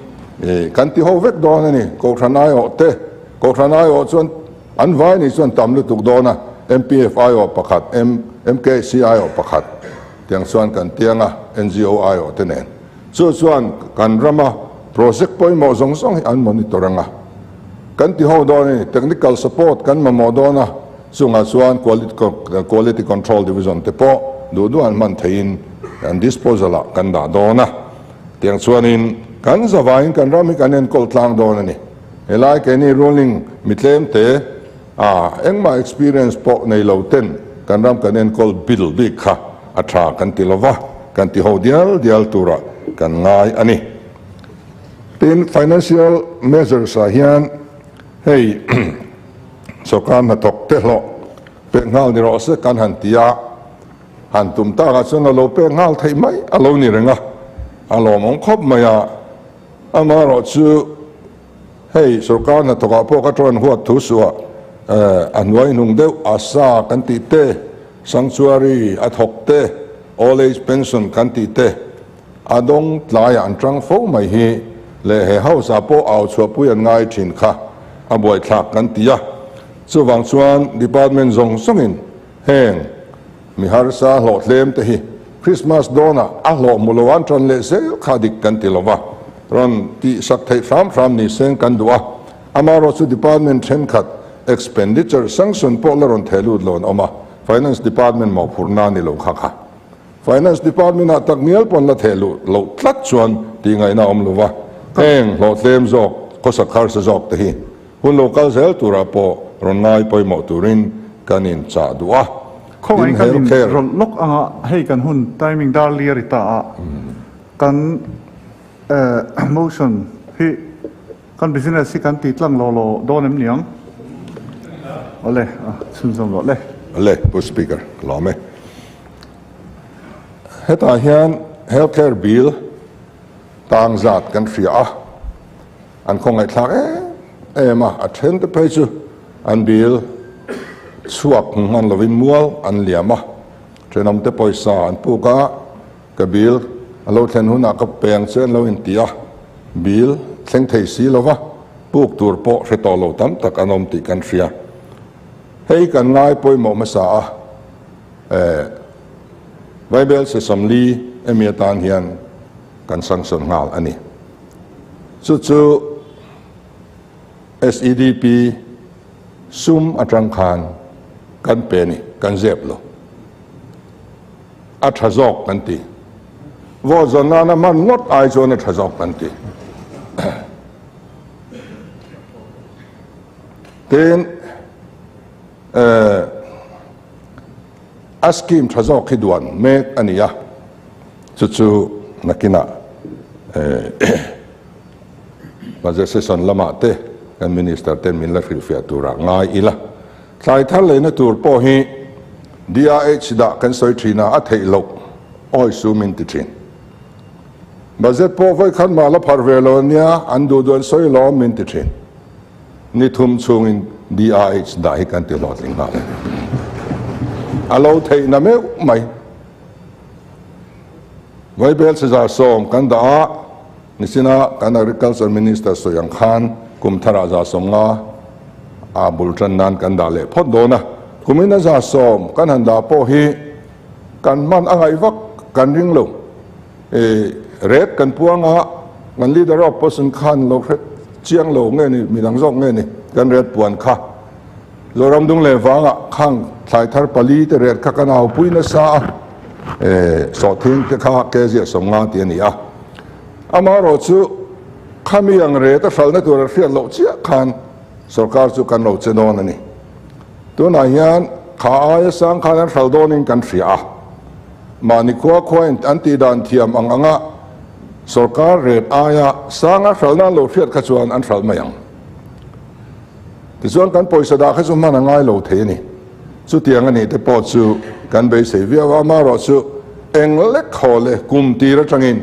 kan ti ho vek dawn a ni. Kohhran aiawh te, Kohhran aiawh chuan an vai ni chuan tam lutuk dawn a, MPF aiawh pakhat, MKC aiawh pakhat tiang chuan kan tiang a, NGO aiawh te nen. Chu chuan kan rama project pawimawh zawng zawng hi an monitor ang a, kan ti ho dawn a ni. Technical support kan mamawh dawn a, chungah chuan Quality Control Division te pawh duh duh an hman theihin an disposal ah kan dah dawn a. Tiang chuanin kan zavaiin kan ram hi kan enkawl tlang dawn a ni. Helai keini ruling mi tlem te a engmah experience pawh nei lo ten kan ram kan enkawl bil bik kha a tha kan ti lova, kan ti ho dial dial turah kan ngai a ni. Tin, financial measures ah hian hei. Sorkar hnathawk te hlawh pek nghal ni rawh se kan han ti a, han tum takah chuan a lo pek nghal theih mai a lo ni reng a, a lawmawm khawp mai a. Amaherawhchu hei sorkar hnathawkah pawh ka tawn huat thu suah a hnuai hnung deuh ASA kan tih te, Sanctuary a thawk te, Old Age Pension kan tih te a dawng tlaiah an tang fo mai hi leh he house ah pawh au chhuahpui an ngai thin kha a buaithlak kan ti a. Chuvang chuan department zawng zawngin heng mi harsa hlawh tlem te hi Christmas dawnah a hlawh hmu lo an tan leh zel kha dik kan ti lova, rawn tihsak theih hram hram ni seng kan duh a. Amaherawhchu department thenkhat expenditure sanction pawh la rawn theh lut lo an awm a, Finance department mawhphurhna a ni lo kha kha. Finance department ah tak ngial pawn la theh luh loh tlat chuan tih ngaihna a awm lo va, heng hlawhtlem zawk, khawsak harsa zawk te hi hun lo kal zel turah pawh rawn ngai pawimawh turin kan in chah duh a. Khawngaih kan in rawlh lawk anga hei kan hun timing dar li a ri ta a, kan motion hi Kan business hi kan ti tlang law law dawn em niang? Awle, a chhunzawm rawh le. Awle, Pu Speaker, ka lawm e. Hetah hian Health Care Bill tang zat kan hria a, an khawngaihthlak em em a, a then te phei chu an bill chhuak hmu hman lovin mual an liam a, thenawmte pawisa an puk a, Ka bill a lo thlen hunah ka peng che an lo inti a, bill thleng thei si lova puk tur pawh hre tawh lo tam tak an awm tih kan hria. Hei kan ngai pawimawh hmasa a, eh, Bible sesam li emi atan hian kan sanction nghal a ni. Chu chu SEDP sum atang khan kan pe ni, kan zep lo. A tha zawk kan ti. Vote zawn nana hman ngawt ai chuan a tha zawk kan ti. Tin, a scheme tha zawk hi duan mek a ni a, chu chu nakinah budget session lamah te kan minister ten min la hrilhfiah turah ngai ila. Thlai thar leina tur pawh hi DRH dah kan sawi thin a, a theih loh awi su min ti thin. Budget pawh vawikhat mah la pharh ve lo ania, an duh duh an sawi lawm min ti thin. Ni thum chhungin DRH dah hi kan ti hlawhtling nghal e. A lo theih na meuh mai. Vaibel Cezar sawm kan dah a. Nichina kan Agriculture Minister sawi ang khan kum tharah 150 a bul tan nan kan dah leh phawt dawn a. Kumin a 100 kan han dah pawh hi kan hman a ngaih vak kan ring lo. I ret kan puang a, kan Leader of Opposition khan lo hre chiang lo nge ni, midang zawk nge ni kan ret puan kha. Zoram dung leh vangah khang thlai thar pali te ret kha kan aupui nasa a, sawhthing te kha kg 50 tih a ni a. Amaherawh chu khami ang ret a hralhna tur a hriat loh chiah khan sorkar chu kan lo che dawn a ni. Tunah hian kha aia sang khan an hral dawnin kan hria a, mahni khua khuain an tih dan thiam ang anga sorkar ret aia sanga hralhna an lo hriat kha chuan an hralh mai ang. Tichuan kan pawisa dah kha chu hman a ngai lo thei a ni. Chutiang a nih te pawh chu kan beisei viau a, amaherawh chu eng lek haw leh kum tir atangin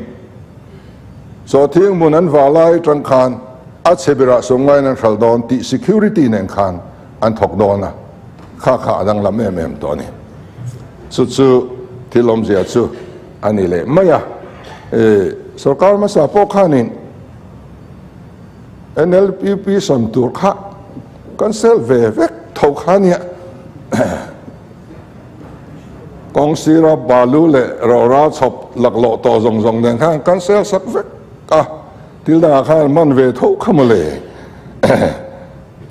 sawhthing hmun an vah lai atang khan a chhe berah sawmngaiin an hral dawn tih security nen khan an thawk dawn a, kha kha a danglam em em tawh a ni. Chu chu thil awmzia chu a ni leh mai a. Sorkar hmasa pawh khanin NLUP sawn tur kha kan sel ve vek tho kha nia. Kawng sira balu leh rawra chhawp laklawh tawh zawng zawng nen khan kan sel sak vek a, thil dangah khan an hman ve tho kha mawle.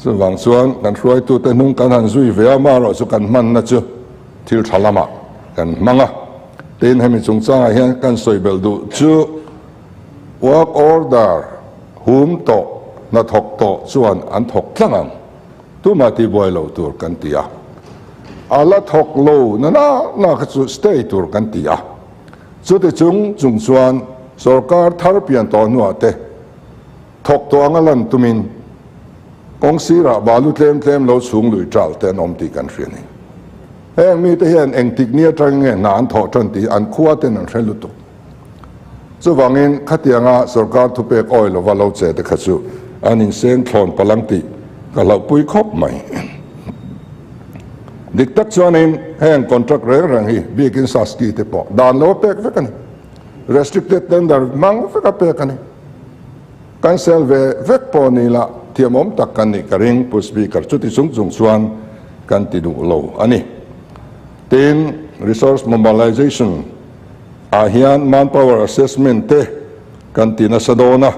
Chuvang chuan kan hruaitute hnung kan han zui ve a, amaherawh chu kan hmanna chu thil tha lamah kan hmang a. Tin, hemi chungchangah hian kan sawi belh duh chu, Work order hum tawh, hnathawk tawh chuan an thawk tlang ang. Tumah tihbuai lo tur kan ti a. A la thawk lo na na na kha chu stay tur kan ti a. Chuti chung chung chuan sorkar thar pian tawh hnuah te thawk tawh anga lan tumin. Kawng sirah balu tlem tlem lo chhung lui ṭal te an awm tih kan hria a ni. Heng mite hian engtik ni aṭangin nge hna an thawh ṭan tih an khua ten an hre lutuk. Chuvangin khatianga sorkar thupek awi lova lo che te kha chu an inseng thlawn palh ang tih ka hlauhpui khawp mai. Dik tak chuanin heng contract reng reng hi biakin Saski te pawh dan lo a pek vek a ni. Restricted tender hmang vek a pek a ni. Cancel ve vek pawh ni la thiamawm tak kan nih ka ring Pu Speaker chuti chung chung chuan kan ti duh lo a ni. Tin, resource mobilization ah hian manpower assessment te kan ti nasa dawn a,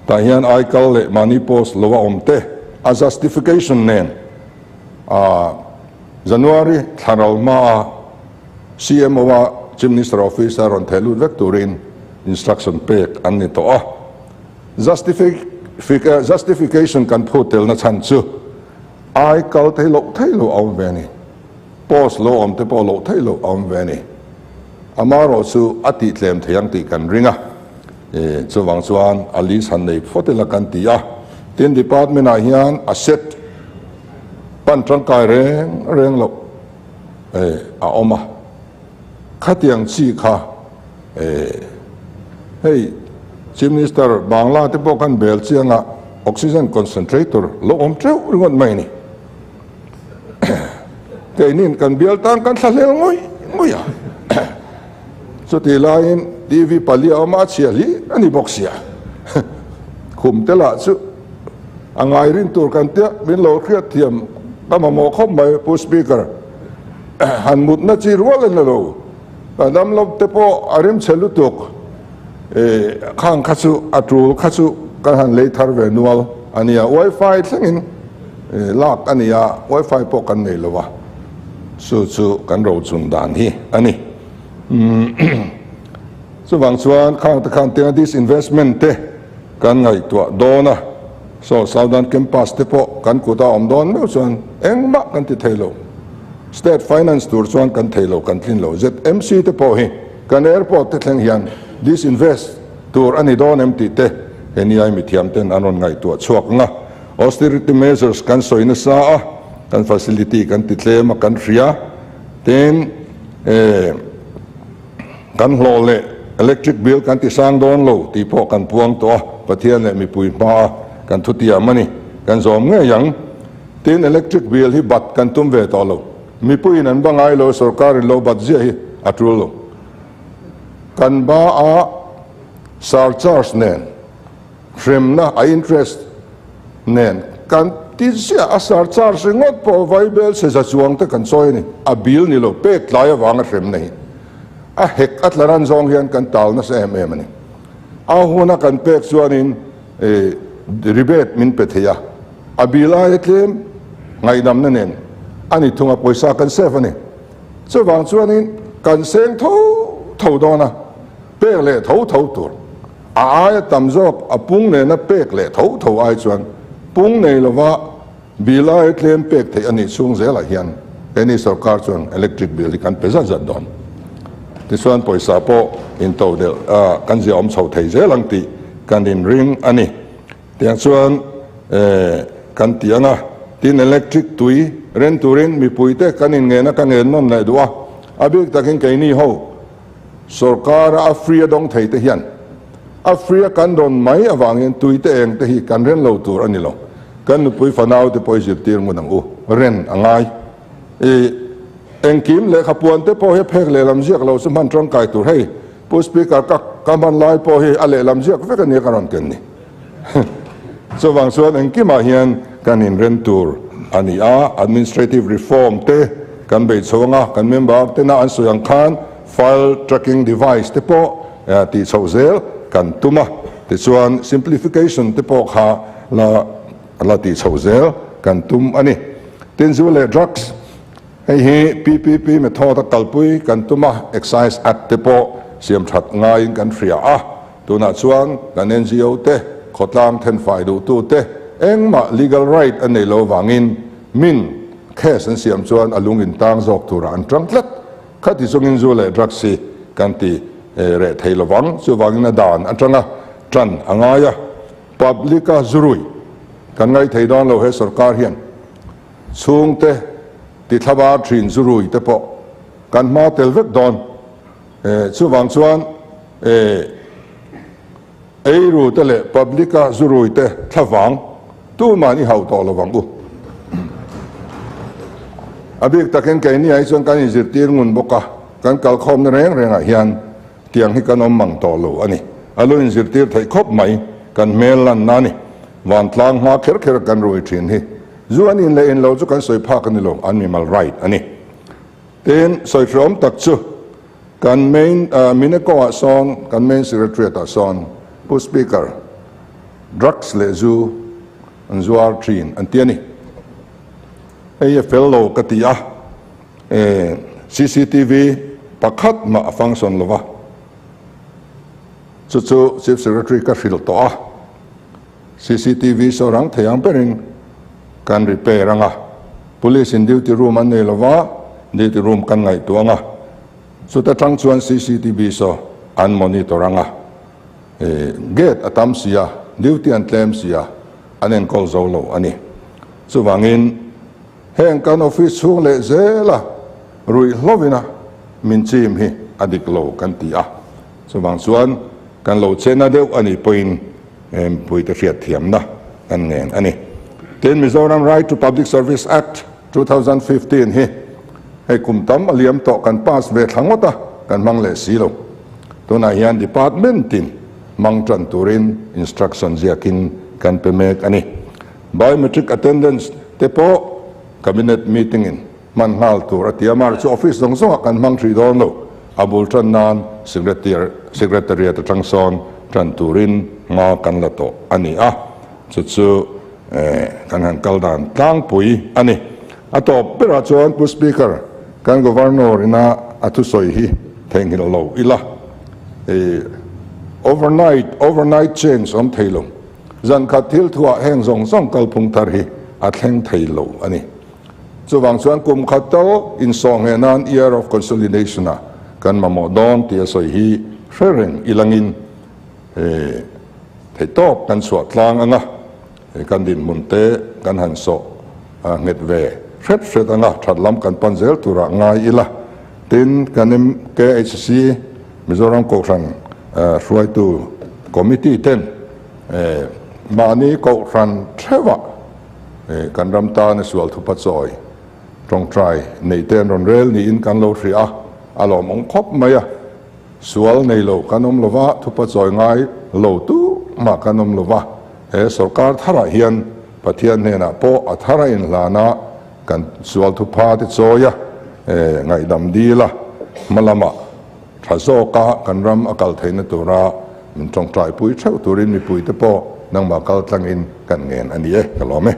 tah hian aikal leh mahni post lo a awm te a justification nen a January thla ral hma a CMO a Chief Minister Office a rawn theh lut vek turin instruction pek an ni tawh a. Justification kan phut telna chhan chu ai kal thei loh thei lo a awm ve a ni. Post lo awm te pawh loh theih loh a awm ve a ni. Amaherawh chu a tih tlem thei ang tih kan ring a. Chuvang chuan a list han nei phawt ila kan ti a. Tin department ah hian a set pan tangkai reng reng loh a awm a. Khatiang chi kha hei Chief Minister Bangla te pawh khan bel chiang a oxygen concentrator lo awm teuh ringawt mai a ni. Keinin kan bial tan kan thla hlel ngawih ngawih a. Chutih laiin TV pali a awm a, a chhia hli a ni bawk sia. Khum te lah chu a ngai rin tur kan tia min lo hriat thiam ka mamawh khawp mai Pu Speaker. Han mutna chi rual a ni lo. Ka damlo te pawh a rim chhe lutuk. Khang kha chu a tul kha chu kan han lei thar ve nual a nia. Wifi thlengin lak a nia, wifi pawh kan nei lo a, chu chu kan rochun dan hi a ni. Chuvang chuan khang te khan tinga disinvestment te kan ngaihtuah dawn a, saw Southern Campus te pawh kan kut a awm dawn meuh chuan engmah kan ti thei lo. State finance tur chuan kan thei lo, kan tlin lo. ZMC te pawh hi Kan airport te thleng hian disinvest tur a ni dawn em tih te heniai mithiam ten an rawn ngaihtuah chhuak ang a. Austerity measures kan sawi nasa a, kan facility kan ti tlem a kan hria. Tin, kan hlawh leh electric bill kan ti sang dawn lo tih pawh kan puang tawh a, Pathian leh mipui hmaa kan thutiam a ni. Kan zawm ngei ang. Tin, electric bill hi bat kan tum ve tawh lo. Mipuiin an ba ngai lo, sorkarin lo bat ziah hi a tul lo. Kan ba a surcharge nen, hremna a interest nen kan ti ziah a, surcharge ringawt pawh vaibel chhe za chuang te kan chawi a ni. A bill ni lo, pek tlai avanga hremna hi a hek a tla ran zawng hian kan tal nasa em em a ni. A huna kan pek chuanin rebate min pe thei a. A bill aia tlem ngaihdamna nen a ni thung a, pawisa kan save a ni. Chuvang chuanin kan seng tho tho dawn a, pek leh tho tho tur. A aia tam zawk a pung nena pek leh tho tho ai chuan pung nei lova bill aia tlem pek theih a nih chhung zelah hian keini sorkar chuan electric bill hi kan pe zat zat dawn. Tichuan pawisa pawh intodelh kan ziaawm chho thei zel ang tih kan inring a ni. Tiang chuan kan ti ang a, tin electric tui ren turin mipuite kan inngen a, ka ngen nawn leh duh a, a bik takin keini ho sorkara a free a dawng thei te hian a free a kan dawn mai avangin tui te eng te hi kan ren lo tur a ni lo, kan nupui fanau te pawh i zirtir ngun ang u, ren a ngai. I engkim lehkha puan te pawh hi a phek lehlam ziak lo chu hman tangkai tur hei Pu Speaker ka ka hman lai pawh hi a lehlam ziak vek a nia ka rawn ken ni. Chuvang chuan engkimah hian kan inren tur a ni a, administrative reform te kan bei chho anga kan member tena an sawi ang khan file tracking device te pawh tih chhoh zel kan tum a, tichuan simplification te pawh kha la la tih chhoh zel kan tum a ni. Tin zu leh drugs Hei hi PPP method a kalpui kan tum a, Excise Act te pawh siam that ngaiin kan hria a, tunah chuan kan ngo te, khawtlang thenfai duhtu te engmah legal right a nei lo vangin min case an siam chuan a lung in tang zawk turah an tang tlat. Khati chungin zu leh drugs hi kan ti reh thei lovang, chuvangin a dan atanga tan a ngai a, public a zurui. Kan ngaithei dawn lo he sorkar hian chhungte tithlabar thin zurui te pawh kan hma tel vek dawn. Chuvang chuan eiru te leh public a zurui te thlavang tuman i hauh tawh lo vang u. A bik takin keini ah hi chuan kan inzirtir ngun bawk a, kan kalkhawmna reng rengah hian tiang hi kan awm mang tawh lo a ni. A lu inzirtir theih khawp mai, kan hmel lanna a ni. Vantlang hma kher kher kan rui thin hi zu an in leh in lo chu kan sawi phak a ni lo, an mimal right a ni. Tin, sawi hreawm tak chu kan main Mineco ah sawn, kan main secretariat ah sawn Pu Speaker, drugs leh zu an zuar thin an ti a ni. Hei a fel lo ka ti a, cctv pakhat mah a function lo va, chu chu Chief Secretary ka hrilh tawh a. Cctv saw rang thei ang berin kan repair ang a, Police in duty room an nei lova, duty room kan ngaihtuah ang a, chuta tang chuan cctv saw an monitor ang a, gate a tam si a, duty an tlem si a, an enkawl zo lo a ni. Chuvangin heng kan office chhung leh zela ruih hlovina min chim hi a dik lo kan ti a, chuvang chuan kan lo chena deuh a nih pawhin Mipuite hriatthiamna kan ngen a ni. Tin, Mizoram Right to Public Service Act, 2015 hi hei kum tam a liam tawh kan pass ve thla ngawt a, kan hmang leh si lo. Tunah hian department tin hmang tan turin instruction ziakin kan pe mek a ni. Biometric attendance te pawh Cabinet meeting in Hman nghal tur a ti a, mar chu office zawng zawngah kan hmang hrih dawn lo, a bul tan nan secretariat atang sawn tan turin hma kan la tawh a ni a, chu chu kan han kal dan tlangpui a ni. A tawp berah chuan Pu Speaker, kan Governor ina a thusawi hi theihnghilh lo ila, overnight overnight change awm thei lo, zan khat thil thuah heng zawng zawng kalphung thar hi a thleng thei lo a ni. Chuvang chuan kum khat tal insawh ngheh nan Year of Consolidation-a kan mamawh dawn tih a sawi hi hre reng ilangin theihtawp kan chhuah tlang ang a, kan dinhmun te kan han sawh nghet ve hret hret ang a, that lam kan pan zel turah ngai ila. Tin, kan MKHC, Mizoram Kohhran Hruaitu Committee ten mahni kohhran theuhah, Kan ram tana sual thupa chawi tawngtai neih te an rawn rel niin kan lo hria a, a lawmawm khawp mai a. Sual nei lo kan awm lova, thupa chawi ngai lo tu mah kan awm lova, he sorkar tharah hian Pathian hnenah pawh a thar a inhlan a, kan sual thupha te chawi a, ngaihdam dil a, hma lamah Tha zawka kan ram a kal theihna tura min tawngtaipui theuh turin mipuite pawh nangmah kal tlangin kan ngen a ni e, ka lawm e.